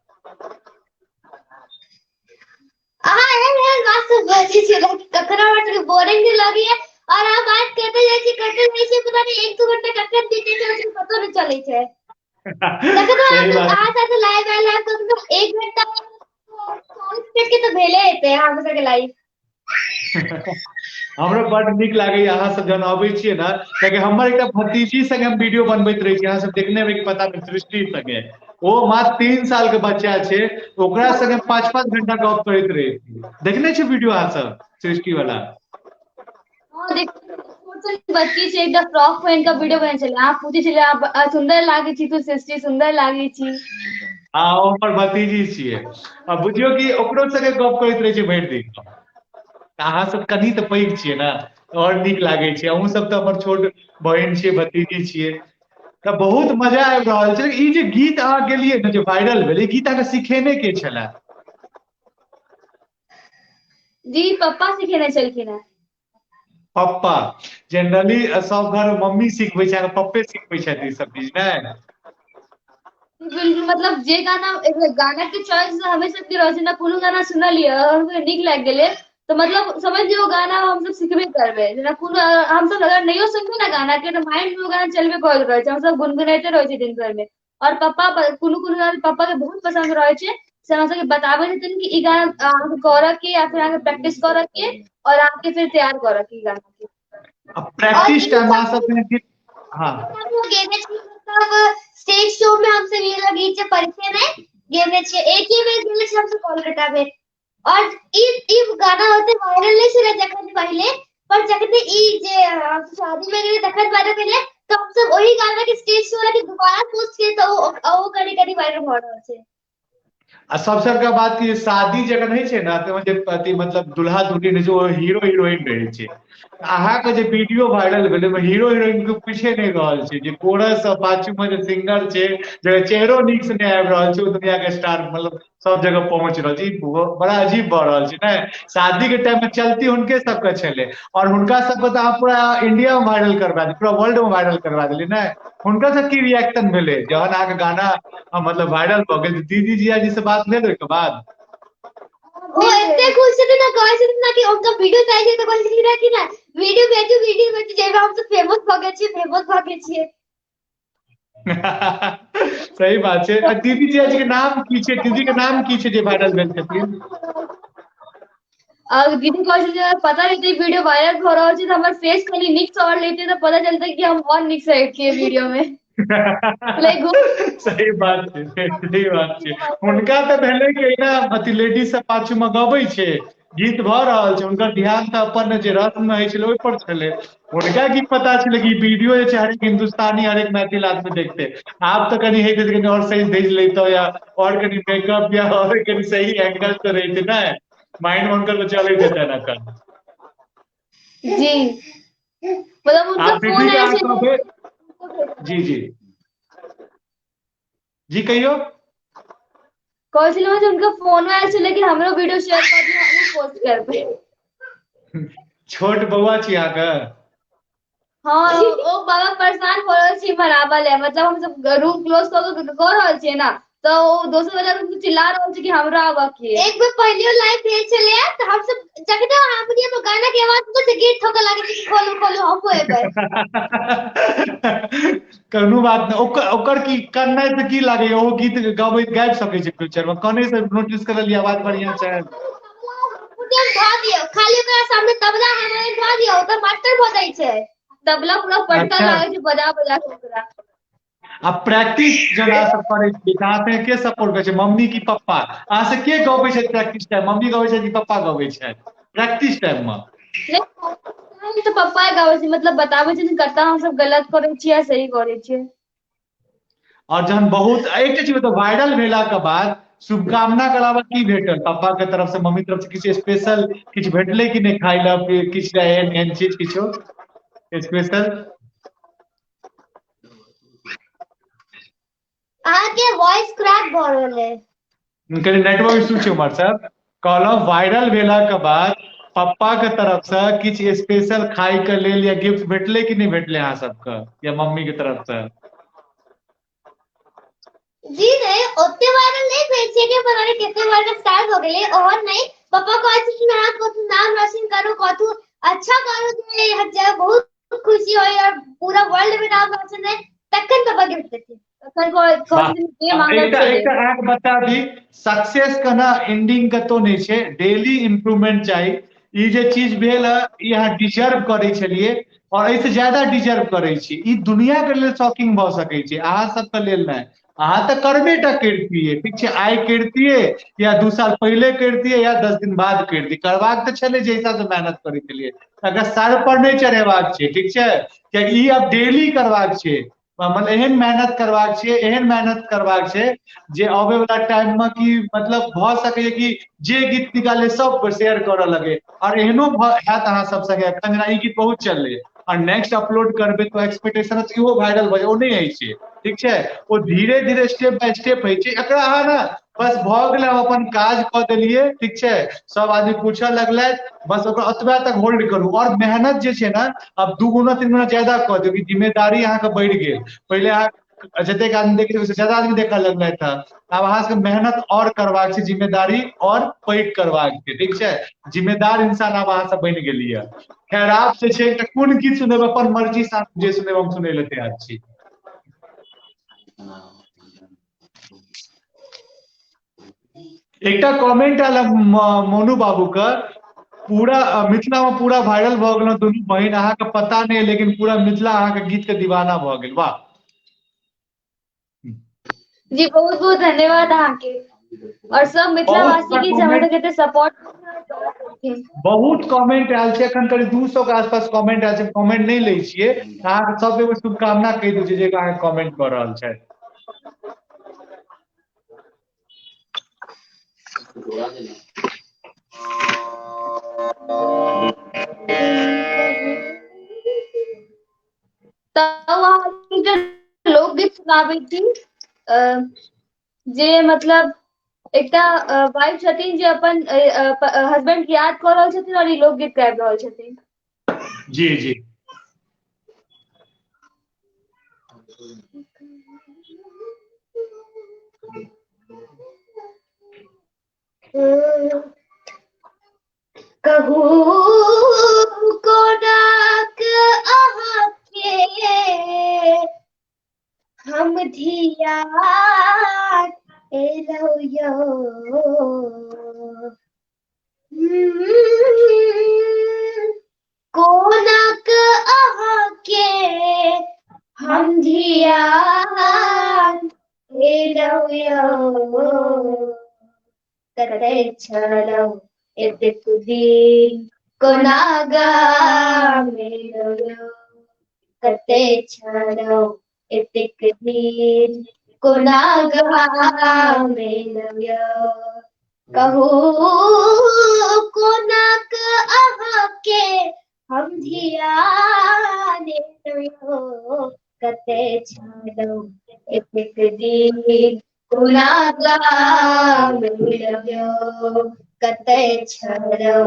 अहाँ एहन एहन बात सब बजै छियै ने कि कखनो हमरा सबके बोरिंग नहि लगैया और अहाँ बात करते जाइ छी करते जाइ छी, पता नहि एक दू घंटा कखन बीते छै ओकर पतो नहि चलै छै। तखनो सही अहाँ बात। अहाँ साथे लाइव आयल हैब कखनो 1 घंटा 40 मिनट के तऽ भेले हेतै अहाँ सबके लाइव। हमरो बड नीक लागैया अहाँ सब जहन अबै छियै ने, कियाकि हमर एकटा भतीजी संगे हम वीडियो बनबैत रहै छी, अहाँ सब देखने हेबै कि पता नहि, सृष्टि संगे। ओ मात्र 3 साल के बच्चा छै, ओकरा संगे 5-5 घंटा गप करैत रहै छी। देखने छी वीडियो अहाँ सब सृष्टि वाला? हँ, देख, छोट बच्ची छै, एकटा फ्रॉक पहिन कऽ वीडियो बनेने छलै। अहाँ पूछै छलियै, अहाँ सुन्दर लागै छी तू सृष्टि, सुन्दर लागै छी। हँ, ओ हमर भतीजी छियै आ बुझियौ कि ओकरो संगे गप करैत रहै छै भरि दिन। तऽ अहाँ सब कनि तऽ पैघ छियै ने, आओर नीक लागै छै। अहूँ सब तऽ हमर छोट बहिन छियै, भतीजी छियै, तऽ बहुत मजा आबि रहल छै। ई जे गीत अहाँ गेलियै ने, जे वायरल भेल, ई गीत अहाँके सिखेने के छलै? जी, पप्पा सिखेने छलखिन हेँ। पप्पा। जनरली सब घर मम्मी सिखबै छै, अहाँके पप्पे सिखबै छथि ई सब चीज, ने? बिल्कुल, मतलब जे गाना, गाना के चॉइस हमेशा सबके रहै छै ने। कोनो गाना सुनलियै और नीक लागि गेलै तऽ मतलब समझ लियौ ओ गाना हमसब सिखबे करबै। जेना कोनो हमसब अगर नहियो सुनबै ने गाना के, तऽ माइंड मे ओ गाना चलबे करैत रहै छै, हमसब गुनगुनाइते रहै छियै दिन भरि मे। और पप्पा, कोनो कोनो गाना पप्पा के बहुत पसन्द रहै छै, से हमरा सबके बताबै छथिन कि ई गाना अहाँके करऽ के या फिर अहाँके प्रैक्टिस करऽ के और अहाँके फिर तैयार करऽ के ई गाना के। आ और प्रैक्टिस ई टाइम अहाँ सब सब गीत, हँ। गेने छी, मतलब स्टेज शो में हमसब ई वाला गीत जे परिचय में गेने छियै, एक ही बेर गेने छियै हमसब कोलकाता में। और ई गाना ओते वायरल नहि छलै जखन पहिले पर, जखने ई जे हम शादी में गेलियै तखन वायरल भेलै, तऽ हमसब ओहि गाना के स्टेज शो के दोबारा पोस्ट केलियै तऽ ओ ओ कनि कनि वायरल भऽ रहल छै। आ सबसे बड़का बात की, शादी जखन होइ छै ने, तऽ जे अथी मतलब दुल्हा दुल्हिन होइ छै, ओ हीरो हिरोइन रहै छै। अहाँके जे वीडियो वायरल भेलै, ओहिमे हीरो हिरोइन के पूछे नहि रहल छै, जे कोरस आ पाछू मे जे सिंगर छै, जे चेहरो नीक से नहि आबि रहल छै, ओ दुनिया के स्टार मतलब सब जगह पहुंच रहल छै। ई बड़ा अजीब भऽ रहल छै ने। शादी के टाइम में चलती हुनके सबके छलै और हुनका सबके तऽ अहाँ पूरा इंडिया मे वायरल करवा देलियै, पूरा वर्ल्ड मे वायरल करवा देलियै ने। हुनका से की रिएक्शन भेलै जहन अहाँके गाना मतलब वायरल भऽ गेल? दीदी जीजाजी से बात भेल ओहिके बाद? ओ एते खुश छथिन ने, कहै छथिन ने कि हुनका वीडियो चाही छै, तऽ कहै छथिन कि ने वीडियो भेजू, वीडियो भेजू, जाहिमे हमसब फेमस भऽ गेल छियै, फेमस भऽ गेल छियै। सही बात छै। आ दीदी जीजाजी के नाम की छै? दीदी के नाम की छै जे वायरल भेल छथिन? आ दीदी कहै छथिन जे पता रहतै वीडियो वायरल भऽ रहल छै तऽ हमर फेस कनि नीक से और लेते तऽ पता चलतै कि हम और नीक से अबितियै वीडियो मे। लाइक सही बात छै, सही बात छै। हुनका तऽ भेलै कि एहिना अथी लेडीज सब पाछू मे गबै छै, गीत भऽ रहल छै, हुनकर ध्यान तऽ अपन जे रस्म होइ छलै ओहि पर छलै। हुनका की पता छलै कि वीडियो जे छै हरेक हिन्दुस्तानी, हरेक मैथिल आदमी देखते। आब तऽ कनि होइत कनि और सही भेज लेतौ या और कनि मेकअप या और कनि सही एंगल से रहिते ने, माइंड मे हुनकर तऽ चलैत हेतनि एखन। जी, मतलब हुनका आब फोन दीदी के आयल अहाँ छलै। कहबै। जी जी जी, कहियौ। कहै छलहुँ जे हुनका फोन आयल छलै कि हमरो वीडियो शेयर कऽ दियौ, हमहूँ पोस्ट करबै। छोट बौआ छी अहाँके? हँ, ओ बाबा परेशान भऽ रहल छै इम्हर आबऽ ले। मतलब हमसब रूम क्लोज कऽ के कऽ रहल छियै ने, तऽ ओ दोसर वाला रूम चिल्ला रहल छै कि हमरो आबऽ के। एक बेर पहिलियो लाइव भेल छलैया तऽ हमसब जखने हारमोनियम मे गाना के आवाज सुनै छै, गेट ठोकऽ लागै छै कि खोलू खोलू, हमहूँ एबै। कोनो बात नहि। ओकर ओकर की करनाइ से की लागैया, ओ गीत गबैत गाबि सकै छै फ्यूचर मे? कनै से नोटिस करलियै, आवाज बढ़िया छै। हारमोनियम धऽ दियौ खाली ओकरा सामने, तबला हारमोनियम धऽ दियौ तऽ मास्टर भऽ जाइ छै। तबला पूरा पटकऽ अच्छा लागै छै बजा बजा के ओकरा। आ प्रैक्टिस जब अहाँ सब करै छियै तऽ अहाँ सबके के सपोर्ट करै छै, मम्मी की पप्पा? अहाँ से के गबै छै प्रैक्टिस टाइम, मम्मी गबै छै कि पप्पा गबै छै प्रैक्टिस टाइम मे? नहि, तऽ पप्पा गाबै छै, मतलब बताबै छै कतऽ हमसब गलत करै छियै आ सही करै छियै। और जहन बहुत एकटा चीज बताउ, वायरल भेला के बाद शुभकामना के अलावा की भेटल पापा के तरफ से, मम्मी तरफ से? किछु स्पेशल किछु भेटलै कि नहि खाय लए, किछु एहन एहन चीज, किछो स्पेशल? अहाँके वॉइस क्रैक भऽ रहल है। कनि नेटवर्क इशू छै उम्हर सब। कहलहुँ, वायरल भेला के बाद पप्पा के तरफ से किछु स्पेशल खाय के लेल या गिफ्ट भेटलै कि नहि भेटलै अहाँ सबके या मम्मी के तरफ से? जी नहि, ओते वायरल नहि भेल छै कि पता नहि कते वायरल स्टार्ट हो गेलै ओहन नहि। पापा कहै छथिन अहाँ कथू नाम रोशन करू, कथू अच्छा करू, जे बहुत खुशी होय और पूरा वर्ल्ड में नाम रोशन है, तखन पापा गिफ्ट देथिन। तखन कहै छथिन जे मांगब एकटा से एकटा देब। अहाँके बता दी, सक्सेस के ना एंडिंग कतौ नहि छै, डेली इम्प्रूवमेंट चाही। ई जे चीज भेल है ई अहाँ डिजर्व करै छलियै और एहिसँ ज्यादा डिजर्व करै छी। ई दुनिया के लेल शॉकिंग भऽ सकै छै, अहाँ सबके लेल नहि। अहाँ तऽ करबे टा करितियै, ठीक छै, आइ करितियै या 2 साल पहिले करितियै या 10 दिन बाद करितियै, करबाक तऽ छलै जे हिसाबसँ मेहनत करै छलियै। अगर सर पर नहि चढ़ेबाक छै, ठीक छै, कियाकि ई आब डेली करबाक छै, मतलब एहन मेहनत करबाक छै, एहन मेहनत करबाक छै जे अबै वाला टाइम में कि मतलब भऽ सकैए कि जे गीत निकाले सब शेयर करऽ लगे। और एहनो हैत अहाँ सब संगे, एखन जेना ई गीत बहुत चललै और नेक्स्ट अपलोड करबै तऽ एक्सपेक्टेशन इहो वायरल भऽ जाय, ओ नहि होइ छै, ठीक छै, ओ धीरे धीरे स्टेप बाय स्टेप होइ छै। एकरा अहाँ ने बस भऽ गेलै, हम अपन काज कऽ देलियै, ठीक छै, सब आदमी पूछऽ लगलथि, बस ओकरा ओतबा तक होल्ड करू। और मेहनत जे छै ने आब 2 गुना 3 गुना ज्यादा कऽ दियौ, कि जिम्मेदारी अहाँके बढ़ि गेल। पहिले अहाँ जतेक आदमी देखै ओहिसँ ज्यादा आदमी देखऽ लगलथि हँ, आब अहाँ सबके मेहनत और करबाक छै, जिम्मेदारी और पैघ करबाक छै, ठीक छै, जिम्मेदार इंसान आब अहाँ सब बनि गेलियै। खैर आब जे छै एकटा कोन गीत सुनेबै, अपन मर्जी से जे सुनेबै हम सुनै लए तैयार छी। एकटा कमेंट आयल मोनू बाबू के, पूरा मिथिला में पूरा वायरल भऽ गेलहुँ दुनू बहिन, अहाँके पता नहि लेकिन पूरा मिथिला अहाँके गीत के दीवाना भऽ गेल। वाह जी, बहुत बहुत धन्यवाद अहाँके और सब मिथिलावासी के जे हमरा सबके एते सपोर्ट। बहुत कमेंट आयल छै, एखन करीब 200 के आसपास कमेंट आयल छै। कमेंट नहि लै छियै, अहाँके सब एगो शुभकामना कहि दै छियै जे अहाँके कमेंट कऽ रहल छथि। तऽ अहाँ लोकगीत सुनाबै छी जे मतलब एकटा वाइफ छथिन जे अपन हस्बैंड के याद कऽ रहल छथिन और ई लोकगीत गाबि रहल छथिन। जी जी। कहू कोनाक अहाँके हम धिया एलौ यौ, कोनाक अहाँके हम धिया एलौ यौ, कतय छलौ एतेक दिन कोना गाम एलौ यौ, कतय छलौ एतेक दिन कोना गाम एलौ यौ, कहू कोनाक अहाँके हम धिया एलौ यौ, कतय छलौ एतेक दिन कोना गाम एलौ यौ, कतय छलौ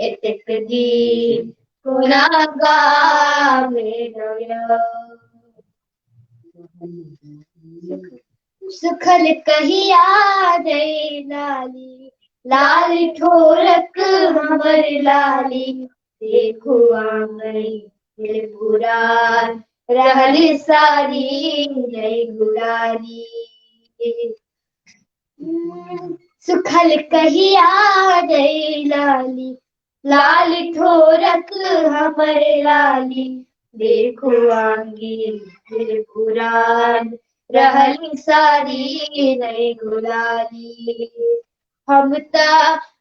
एतेक दिन कोना गाम एलौ यौ। सुखल कहिया रे लाली, लाल ठोरक हमर लाली, देखू आंगन पुरान रहल सारी नहीं गुराली। सुखल कहिया रे लाली, लाल ठोरक हमर लाली, देखू आंगी पुरान रहल सारी नहीं गुलाली। हम त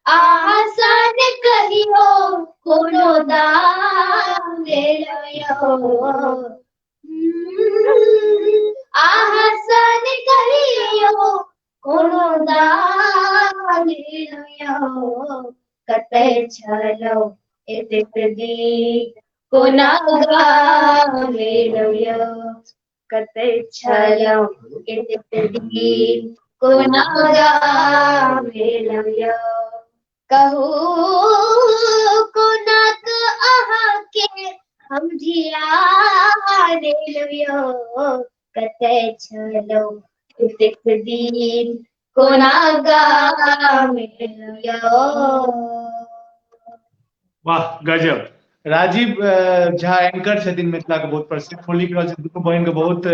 आसान कहियो कोनो दाम लेलौ, आसान कहियो कोनो दाम लेलौ, कतय छलौ एतेक दिन कोना गाम एलौ यौ, कतय छलौ एतेक दिन कोना गाम एलौ यौ, कहू कोनाक अहाँके हम धिया एलौ यौ, कतय छलौ एतेक दिन कोना गाम एलहुँ यौ। वाह गजब। राजीव झा एंकर छथिन मिथिला के बहुत प्रसिद्ध, ओ लिख रहल छथिन दुनू बहिन के बहुत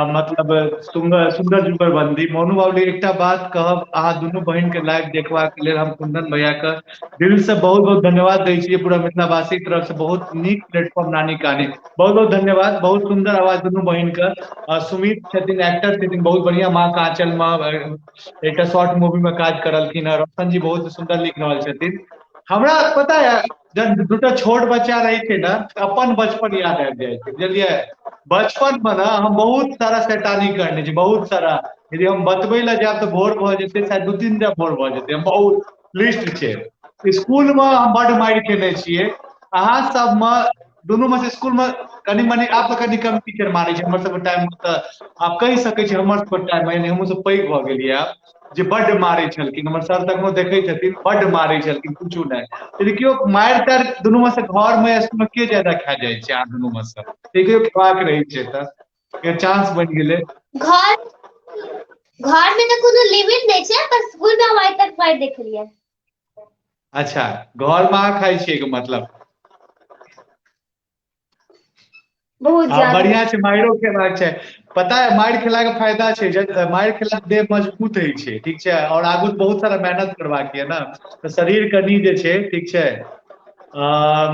मतलब सुन्दर सुन्दर जुगलबंदी। मोनू बाबू एकटा बात कहब, अहाँ दुनू बहिन के लाइव देखबाक लेल हम कुंदन भैया के दिल से बहुत बहुत धन्यवाद दै छियै पूरा मिथिलावासी के तरफ से। बहुत नीक प्लेटफॉर्म नानी कहानी, बहुत बहुत धन्यवाद। बहुत सुन्दर आवाज दुनू बहिन के। सुमित छथिन एक्टर छथिन बहुत बढ़िया, माँ के आंचल में एकटा शॉर्ट मूवी में काज करलखिन हँ। रोशन जी बहुत सुन्दर लिख रहल छथिन। हमरा पता है जब दूटा छोट बच्चा रहे छै ने अपन बचपन याद आबि जाइ छै, बुझलियै। बचपन में ने हम बहुत सारा शैतानी करने छी, बहुत सारा। यदि हम बतबै लए जायब तऽ भोर भऽ जेतै, शायद 2-3 टा भोर भऽ जेतै। हम बहुत लिस्ट छै। स्कूल में हम बड मारि खेने छियै। अहाँ सब में दुनू में से स्कूल में कनि मनि आब तऽ कनि कम टीचर मारै छै। हमर सबके टाइम में तऽ आब कहि सकै छी हमर सबके टाइम में, यानी हमहूँ सब पैघ भऽ गेलियै आब, जे बड मारै छलखिन। हमर सर तखनो देखै छथिन, बड मारै छलखिन, पूछू नहि। यदि केओ मारि तारि दुनू में से घर में स्कूल में के ज्यादा खा जाइ छै अहाँ दुनू में से? केओ खेबाक रहै छै तऽ चांस बनि गेलै। घर में तऽ कोनो लिमिट नहि छै, पर स्कूल में हम आइ तक मारि देखलियै। अच्छा, घर में अहाँ खाइ छियै के मतलब? बहुत ज्यादा बढ़िया छै, मारियो खेबाक छै। पता है मारि खेला के फायदा छै, मारि खेला के देह मजबूत होइ छै, ठीक छै। और आगू बहुत सारा मेहनत करबाक ये ने, तऽ शरीर कनि जे छै, ठीक छै,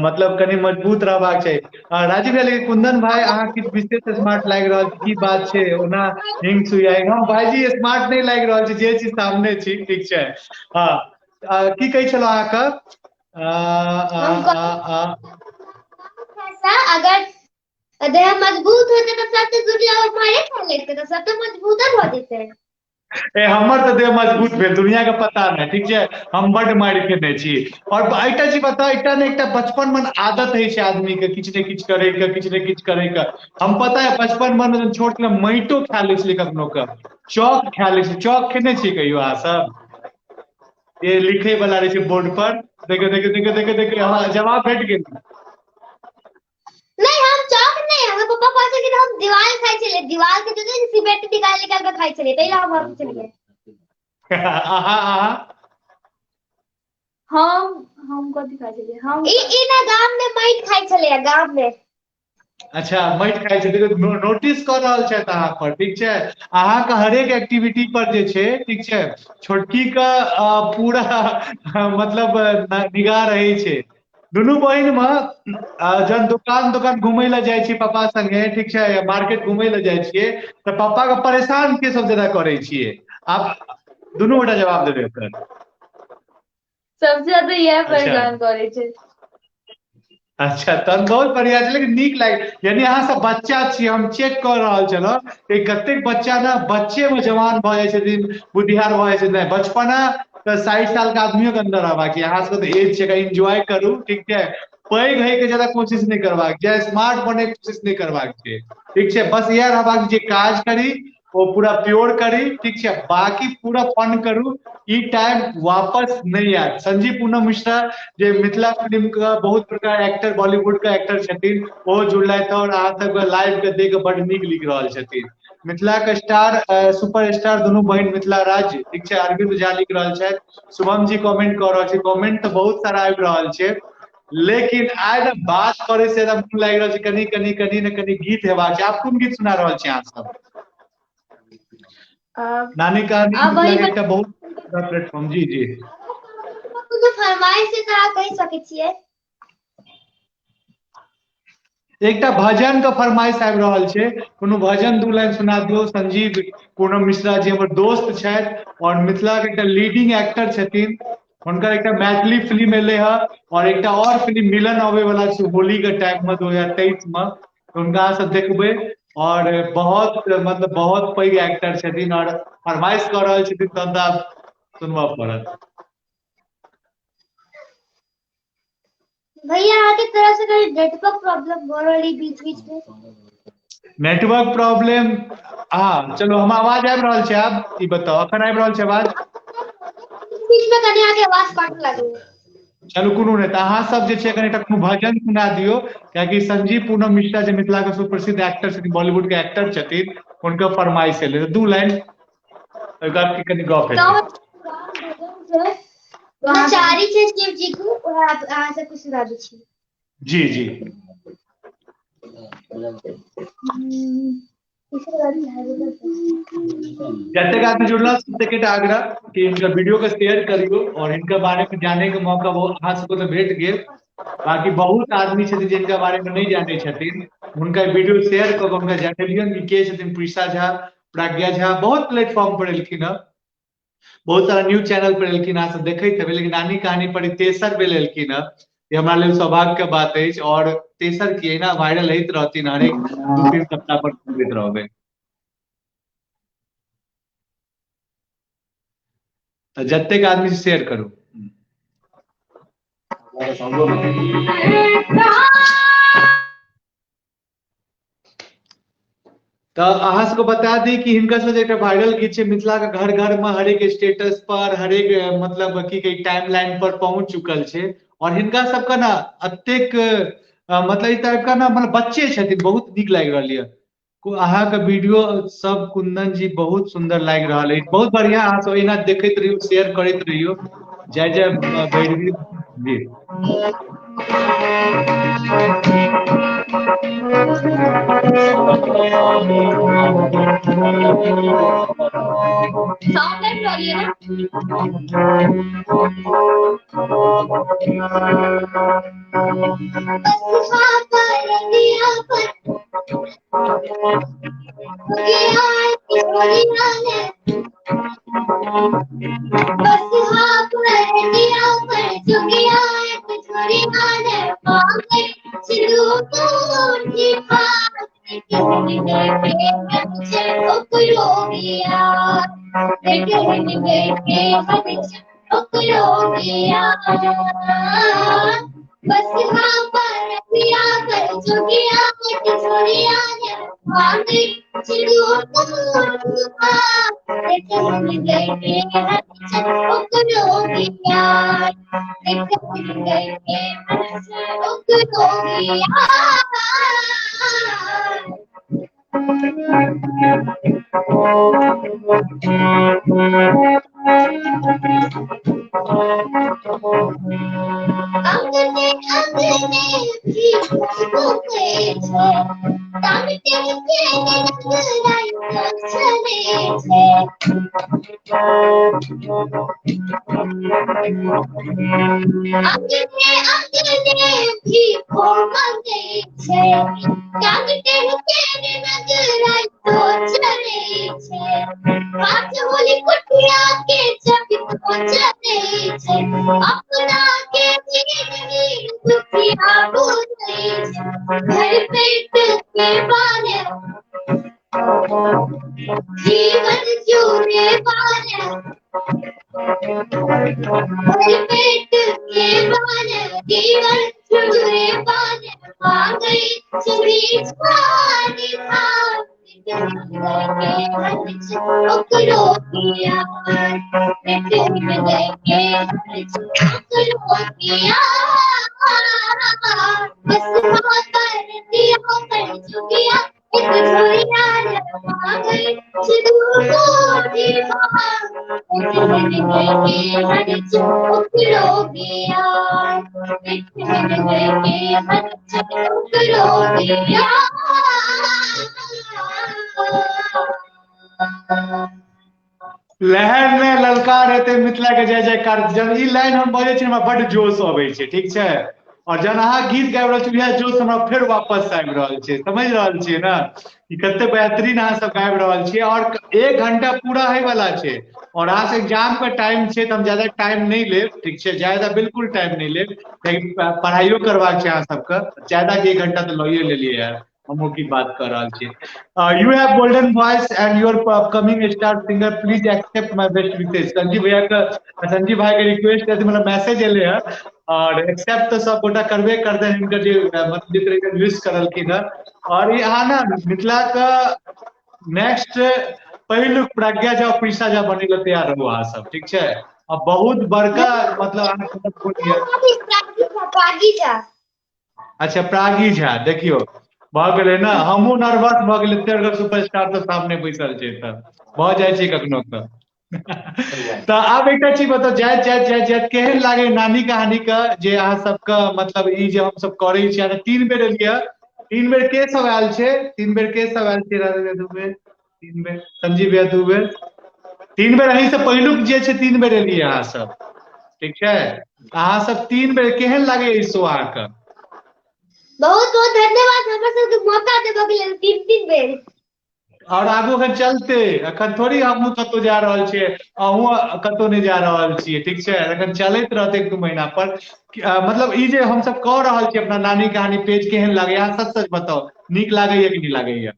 मतलब कनि मजबूत रहबाक छै। राजीव भाई, लेकिन कुंदन भाई अहाँ किछु विशेष स्मार्ट लागि रहल छी, की बात छै? ओना हिंग सुइया हम भाईजी स्मार्ट नहि लागि रहल छी, जे चीज सामने छी, ठीक छै। हँ, की कहै छलहुँ अहाँके? अगर देह मजबूत होते तऽ सब तऽ दुनिया मारे खा लेते, तऽ सब तऽ मजबूते भऽ जेतै। ए हमर तऽ देह मजबूत भेल, दुनिया के पता नहि, ठीक छै। हम बड मारि खेने छी। और एकटा चीज बताउ, एकटा ने एकटा बचपन में आदत होइ छै आदमी के किछु ने किछु करे के, किछु ने किछु करे के। हम पता है बचपन में जहन छोट छलहुँ माटियो खा लै छलियै, कखनो के चौक खा लै छलियै। चौक खेने छियै कहियो अहाँ सब? ये लिखे वाला रहै छै बोर्ड पर, देखे देखे देखे देखे देखे, हाँ जवाब भेट गेल। नहीं हम चौक नहीं, हमर पापा कहै छलखिन हम दीवार खाइ छलियै, दीवार के जो सीमेंट निकाल निकाल के खाइ छलियै, ताहि लए हम हँसै छलियै। अहाँ अहाँ हम कथी खाइ छलियै? हम ई ना गाम में माटि खाइ छलियै, गाम में। अच्छा, माटि खाइ छलियै। नोटिस कऽ रहल छथि अहाँ पर, ठीक छै। अहाँके हरेक एक्टिविटी पर जे छै, ठीक छै, छोटकी के पूरा मतलब निगाह रहै छै। दुनू बहिन में जहन दोकान दोकान घुमै लए जाइ छी पापा संगे, ठीक छै, या मार्केट घुमै लए जाइ छियै, तऽ पापा के परेशान के सब ज्यादा करै छियै? आब दुनू गोटा जवाब देबै ओकर। सबसे ज्यादा इएह परेशान करै छै। अच्छा, तहन बहुत बढ़िया छै, लेकिन नीक लागि, यानी अहाँ सब बच्चा छी। हम चेक कऽ रहल छलहुँ कि कतेक बच्चा ने बच्चे में जवान भऽ जाइ छथिन, बुद्धियार भऽ जाइ छथिन। नहि, बचपना तऽ 60 साल के आदमियों के अंदर रहबाक छै। अहाँ सबके तऽ एज छै, एंजॉय करू, ठीक छै। पैघ होय के ज्यादा कोशिश नहि करबाक छै, स्मार्ट बने के कोशिश नहि करबाक छै, ठीक छै। बस इएह रहबाक जे काज करी ओ पूरा प्योर करी, ठीक छै, बाकी पूरा फन करू। ई टाइम वापस नहीं आयत। संजीव पूनम मिश्रा जे मिथिला फिल्म के बहुत प्रकार एक्टर, बॉलीवुड के एक्टर छथिन, ओ जुड़लथि और अहाँ सबके लाइव के देख के बड नीक लिख रहल छथिन। मिथिला के स्टार, सुपर स्टार दुनू बहिन मिथिला राज्य, ठीक छै, अरविंद झा लिख रहल छथि। शुभम जी कमेंट कऽ रहल छै। कमेंट तऽ बहुत सारा आबि रहल छै, लेकिन आइ ने बात करे से एकदम मोन लागि रहल छै, कनि कनि कनि ने कनि गीत हेबाक छै। आब कोन गीत सुना रहल छी अहाँ सब? नानी कहानी एकटा बहुत प्लेटफॉर्म। जी जी, कोनो फरमाइश छै तऽ अहाँ कहि सकै छियै। एकटा भजन के फरमाइश आबि रहल छै, कोनो भजन 2 लाइन सुना दियौ। संजीव पूनम मिश्रा जी हमर दोस्त छथि और मिथिला के एकटा लीडिंग एक्टर छथिन। हुनकर एकटा मैथिली फिल्म एलै हँ और एकटा और फिल्म मिलन आबै वाला छै होली के टाइम में 2023 में, हुनका अहाँ सब देखबै। और बहुत मतलब बहुत पैघ एक्टर छथिन और फरमाइश कऽ रहल छथिन, तहन तऽ आब सुनबऽ पड़त। भैया अहाँ के तरफ से कहीं नेटवर्क प्रॉब्लम भऽ रहल है बीच बीच में? नेटवर्क प्रॉब्लम, हाँ चलो हम आवाज आबि रहल छै आब, ई बताउ अखन आबि रहल छै आवाज? बीच में कनि अहाँके आवाज कटऽ लागलै। चलू कोनो नहि, तऽ अहाँ सब जे छै कनि कोनो भजन सुना दियौ, कियाकि संजीव पूनम मिश्रा जे मिथिला के सुप्रसिद्ध एक्टर छथिन, बॉलीवुड के एक्टर छथिन, हुनकर फरमाइश एलै, 2 लाइन। ओहिके बाद की कनि गप हेतै। नचारी छै शिव जी के, ओएह अहाँ सबके सुनाबै छी। जी जी। जतेक आदमी जुड़ल ततेक आग्रह कि हिनकर वीडियो के शेयर करियौ और हिनकर बारे में जाने के मौका वो अहाँ सबके तऽ भेट गेल। बाकी बहुत आदमी छथिन जिनका बारे में नहि जानै छथिन, हुनका वीडियो शेयर कऽ कऽ हुनका जनबियौन कि के छथिन प्रीषा झा, प्रज्ञा झा। बहुत प्लेटफॉर्म पर एलखिन हँ, बहुत सारा न्यूज चैनल पर एलखिन, अहाँ सब देखैत हेबै, लेकिन नानी कहानी पर ई तेसर बेर एलखिन हँ। ई हमरा लेल सौभाग्य के बात अछि। और तेसर की, एना वायरल होइत रहथिन, हरेक 2-3 सप्ताह पर होइत रहबै। तऽ जतेक आदमी शेयर करू। तऽ अहाँ सबके बता दी कि हिनकर सबके एकटा वायरल गीत छै मिथिला के घर घर में, हरेक स्टेटस पर, हरेक मतलब की कही टाइम लाइन पर पहुंच चुकल छै। और हिनका सबके ना अतेक मतलब ई टाइप के ना मतलब बच्चे छथिन, बहुत नीक लागि रहल यऽ। अहाँके वीडियो सब कुंदन जी बहुत सुंदर लागि रहल अछि, बहुत बढ़िया। अहाँ सब एहिना देखैत रहियौ, शेयर करैत रहियौ। जय जय भैरवी जी। साउंड आबि रहल ये ना? लहर में ललकार हेतै मिथिला के जय जयकार। जब ई लाइन हम बजै छी हमरा बड जोश अबै छै, ठीक छै? और जहन अहाँ गीत गाबि रहल छी वएह जोश हमरा फेर वापस आबि रहल छै। समझ रहल छियै ने कि कते बेहतरीन अहाँ सब गाबि रहल छियै। और 1 घंटा पूरा होय वाला छै और अहाँ से एग्जाम के टाइम छै तऽ हम ज्यादा टाइम नहि लेब, ठीक छै? ज्यादा बिल्कुल टाइम नहि लेब, लेकिन पढ़ाइयो करबाक छै अहाँ सबके। ज्यादा के 1 घंटा तऽ लइए लेलियै यार, हमहूँ की बात कर रहल छी। You have golden voice and your upcoming star singer, please accept my best wishes. Sanjeev भैया के, संजीव भाई के रिक्वेस्ट है, मतलब मैसेज एले है और एक्सेप्ट तो सब गोटा करबे करते हैं, हिनकर जे मतलब जे तरीके विश करलखिन है। और ई अहाँ ना मिथिला के नेक्स्ट पहिलुक प्रज्ञा झा प्रीषा झा बने ला तैयार रहू अहाँ सब, ठीक छै? आ बहुत बड़का मतलब अहाँ सब प्रागी झा। अच्छा प्रागी झा, देखियौ भऽ गेलै ने, हमहूँ नर्वस भऽ गेलै, तेरह सुपरस्टार तऽ सामने बैसल छै, तऽ भऽ जाइ छै कखनो कऽ। तऽ आब एकटा चीज बताउ, जाइत जाइत जाइत जाइत केहन लागे नानी कहानी के जे अहाँ सबके मतलब ई जे हमसब करै छी, 3 बेर एलियै, 3 बेर के सब आयल छै, 3 बेर के सब आयल छै, राधे भैया 2 बेर, 3 बेर संजीव भैया 2 बेर, 3 बेर अहीं से पहिलुक जे छै 3 बेर एलियै अहाँ सब, ठीक छै? अहाँ सब 3 बेर केहन लागे ई शो अहाँके? बहुत बहुत धन्यवाद हमरा सबके मौका देबऽ के लेल 3-3 बेर। और आगू अखन चलते, अखन थोड़ी हमहूँ कतहु जा रहल छियै, अहूँ कतहु नहि जा रहल छियै, ठीक छै? अखन चलैत रहतै 1-2 महीना पर। मतलब ई जे हमसब कऽ रहल छियै अपना नानी कहानी पेज, केहन लागैया अहाँ सच सच बताउ, नीक लागैया कि नहि लागैया?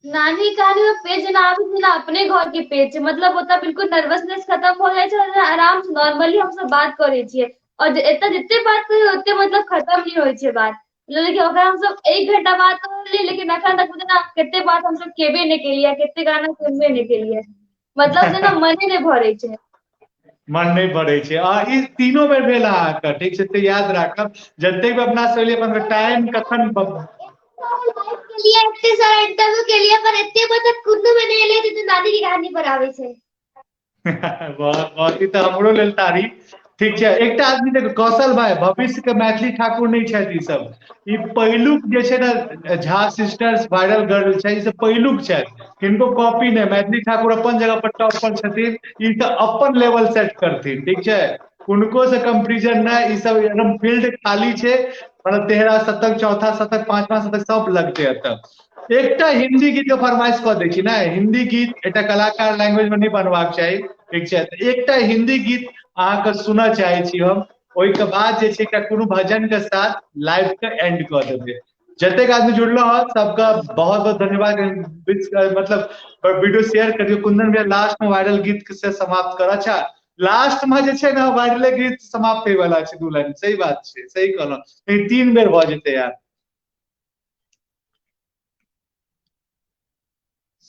नानी कहानी में पेज जेना आबै छै जेना अपने घर के पेज छै, मतलब ओतऽ बिल्कुल नर्वसनेस खत्म हो जाइ छै, आराम से नॉर्मली हमसब बात करै छियै, और एतऽ जते बात करियौ ओते मतलब खत्म नहि होइ छै बात। लेकिन ओकरा हमसब 1 घंटा बात करलियै, लेकिन अखन तक जेना कते बात हमसब केबे नहि केलियै, कते गाना सुनबे नहि केलियै, मतलब जेना मने नहि भरै छै। मन नहि भरै छै। आ ई तीनो बेर भेल अहाँके, ठीक छै? तऽ याद राखब जतेक भी अपना सब एलियै, अपन टाइम कखन के लिए एते सारा इंटरव्यू के लिए, पर एते मतलब कोनो में नहि एलै तऽ नानी के कहानी पर आबै छै। बहुत बहुत ई तऽ हमरो लेल तारीफ, ठीक छै? एकटा आदमी देखो, कौशल भाई भविष्य के मैथिली ठाकुर नहि छथि ई सब, ई पहिलुक जे छै ने झा सिस्टर्स वायरल गर्ल छै, ई सब पहिलुक छथि, किनको कॉपी नहि। मैथिली ठाकुर अपन जगह पर टॉप पर छथिन, ई तऽ अपन लेवल सेट करथिन, ठीक छै? उनको से कंपेरिजन नहि, ई सब एकदम फील्ड खाली छै, मतलब 13 शतक, 4 शतक, 5वां शतक सब लगते एतऽ। एकटा हिंदी गीत के फरमाइश कऽ दै छी ने, हिंदी गीत एकटा कलाकार लैंग्वेज में नहि बनबाक चाही, ठीक छै? तऽ एकटा हिंदी गीत अहाँके सुनऽ चाहै छी हम, ओहिके बाद जे छै एकटा कोनो भजन के साथ लाइव के एंड कऽ देबै। जतेक आदमी जुड़लो हँ सबके बहुत बहुत धन्यवाद। मतलब वीडियो शेयर करियौ। कुंदन भैया लास्ट में वायरल गीत से समाप्त कर। अच्छा लास्ट में जे छै ने वायरले गीत समाप्त होय वाला छै, 2 लाइन, सही बात छै, सही कहलहुँ, लेकिन 3 बेर भऽ जेतै यार।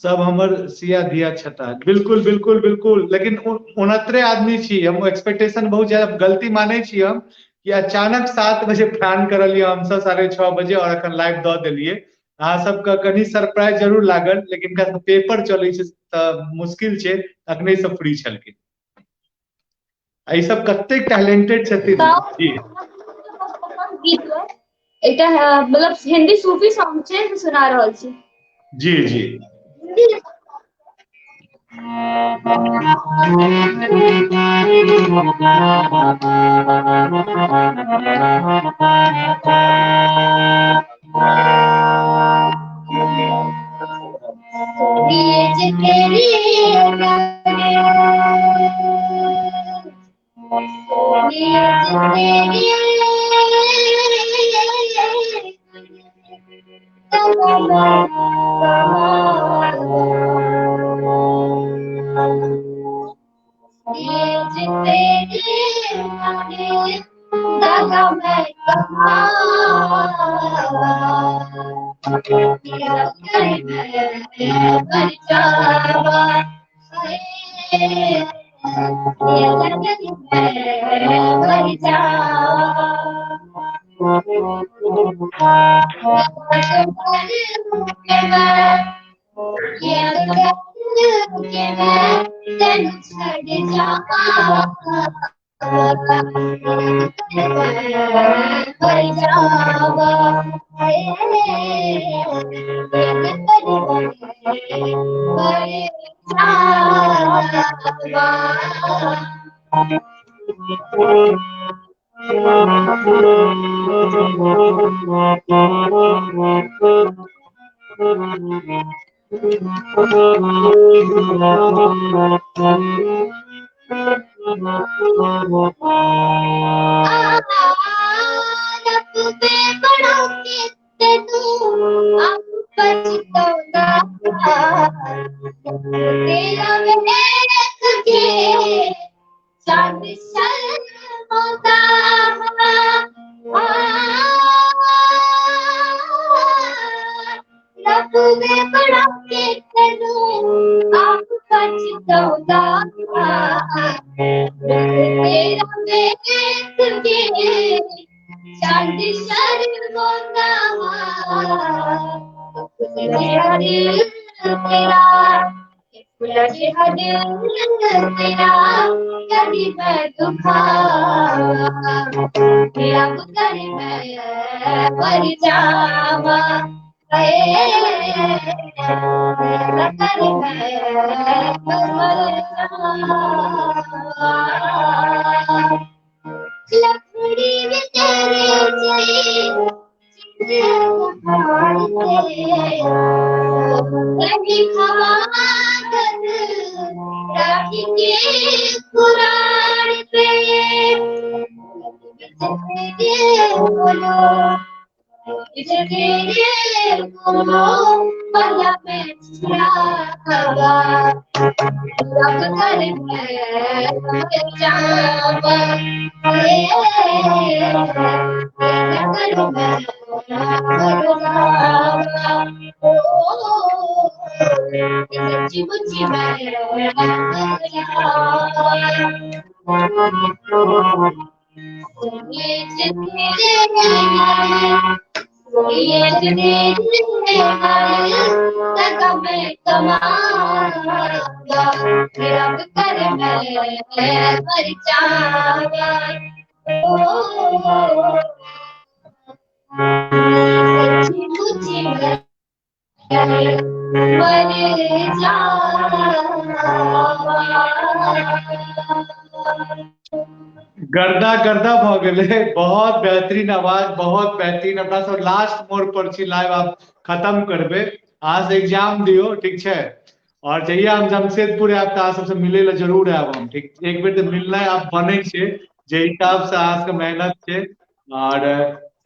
सब हमर सिया धिया छता, बिल्कुल बिल्कुल बिल्कुल, लेकिन 69 आदमी छी हम, एक्सपेक्टेशन बहुत ज्यादा, गलती मानै छी हम कि अचानक 7 बजे प्लान करलियै हमसब 6:30 बजे और अखन लाइव दऽ देलियै। अहाँ सबके कनि सरप्राइज जरूर लागल, लेकिन हिनका सबके पेपर चलै छै तऽ मुश्किल छै, अखने सब फ्री छलखिन। एहि सब कतेक टैलेंटेड छथिन जी। एकटा मतलब हिंदी सूफी सॉन्ग छै, सुना रहल छी। जी जी। उलझ दिल तेरा कभी मैं दुखावा, रब कर मैं मर जावा, कर मैं मर जावा। लकड़ी में तेरे राखी के कुरान पे बोलो तेरे बोलो भला मैं छुड़ावा, रब कर मैं जावा, कर मैं सच्ची मुच्ची मैं रब कर मैं मर जावा, सच्ची मुच्ची मैं मर जावा। गर्दा गर्दा भ गेलै। बहुत बेहतरीन आवाज, बहुत बेहतरीन। अपना सब लास्ट मोड़ पर छी, लाइव आप खत्म करबे। अहाँ से एग्जाम दियो, ठीक छै? और जहिया हम जमशेदपुर आयब तऽ अहाँ सबसे मिले ला जरूर आयब हम, ठीक? एक बेर तऽ मिलनाइ आब बनै छै, जे हिसाब से अहाँ सबके मेहनत छै, और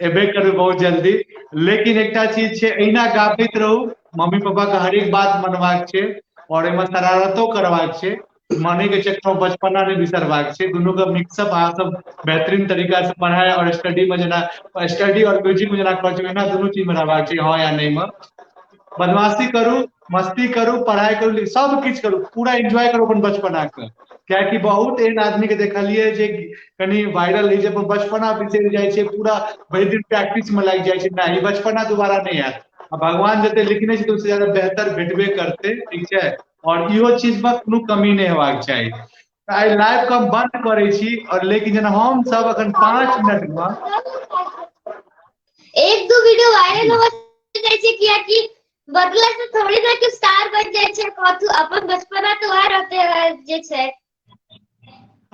एबे करबै बहुत जल्दी। लेकिन एकटा चीज छै, एहिना गाबैत रहू, मम्मी पापा के हरेक बात मनबाक छै, और एहिमे शरारतो करबाक छै, माने के चक्कर में बचपना नहीं बिसरबाक छै। दुनू के मिक्सअप अहाँ सब बेहतरीन तरीका से पढ़ाई और स्टडी में, जेना स्टडी और म्यूजिक में जेना करै छै, ओहिना दुनू चीज में रहबाक छै। हाँ या नहीं में बदमाशी करू, मस्ती करू, पढ़ाई करू, सब किछु करू, पूरा एंजॉय करू अपन बचपना के। कियाकि बहुत एहन आदमी के देखलियै जे कनि वायरल होइ छै, अपन बचपना बिसरि जाइ छै, पूरा भरि दिन प्रैक्टिस में लागि जाइ छै। नहि, ई बचपना दोबारा नहि आयत। आ भगवान जते लिखने छै ओहिसँ ज्यादा बेहतर भेटबे करतै, ठीक छै? और इहो चीज में कोनो कमी नहि हेबाक चाही। तऽ आइ लाइव के हम बंद करै छी, और लेकिन जेना हम सब अखन 5 मिनट में एक दू वीडियो वायरल हो जाइ छै, कियाकि बदला से थोड़ी ना कि स्टार बन जाइ छै, कथू अपन बचपना तो वएह रहते जे छै।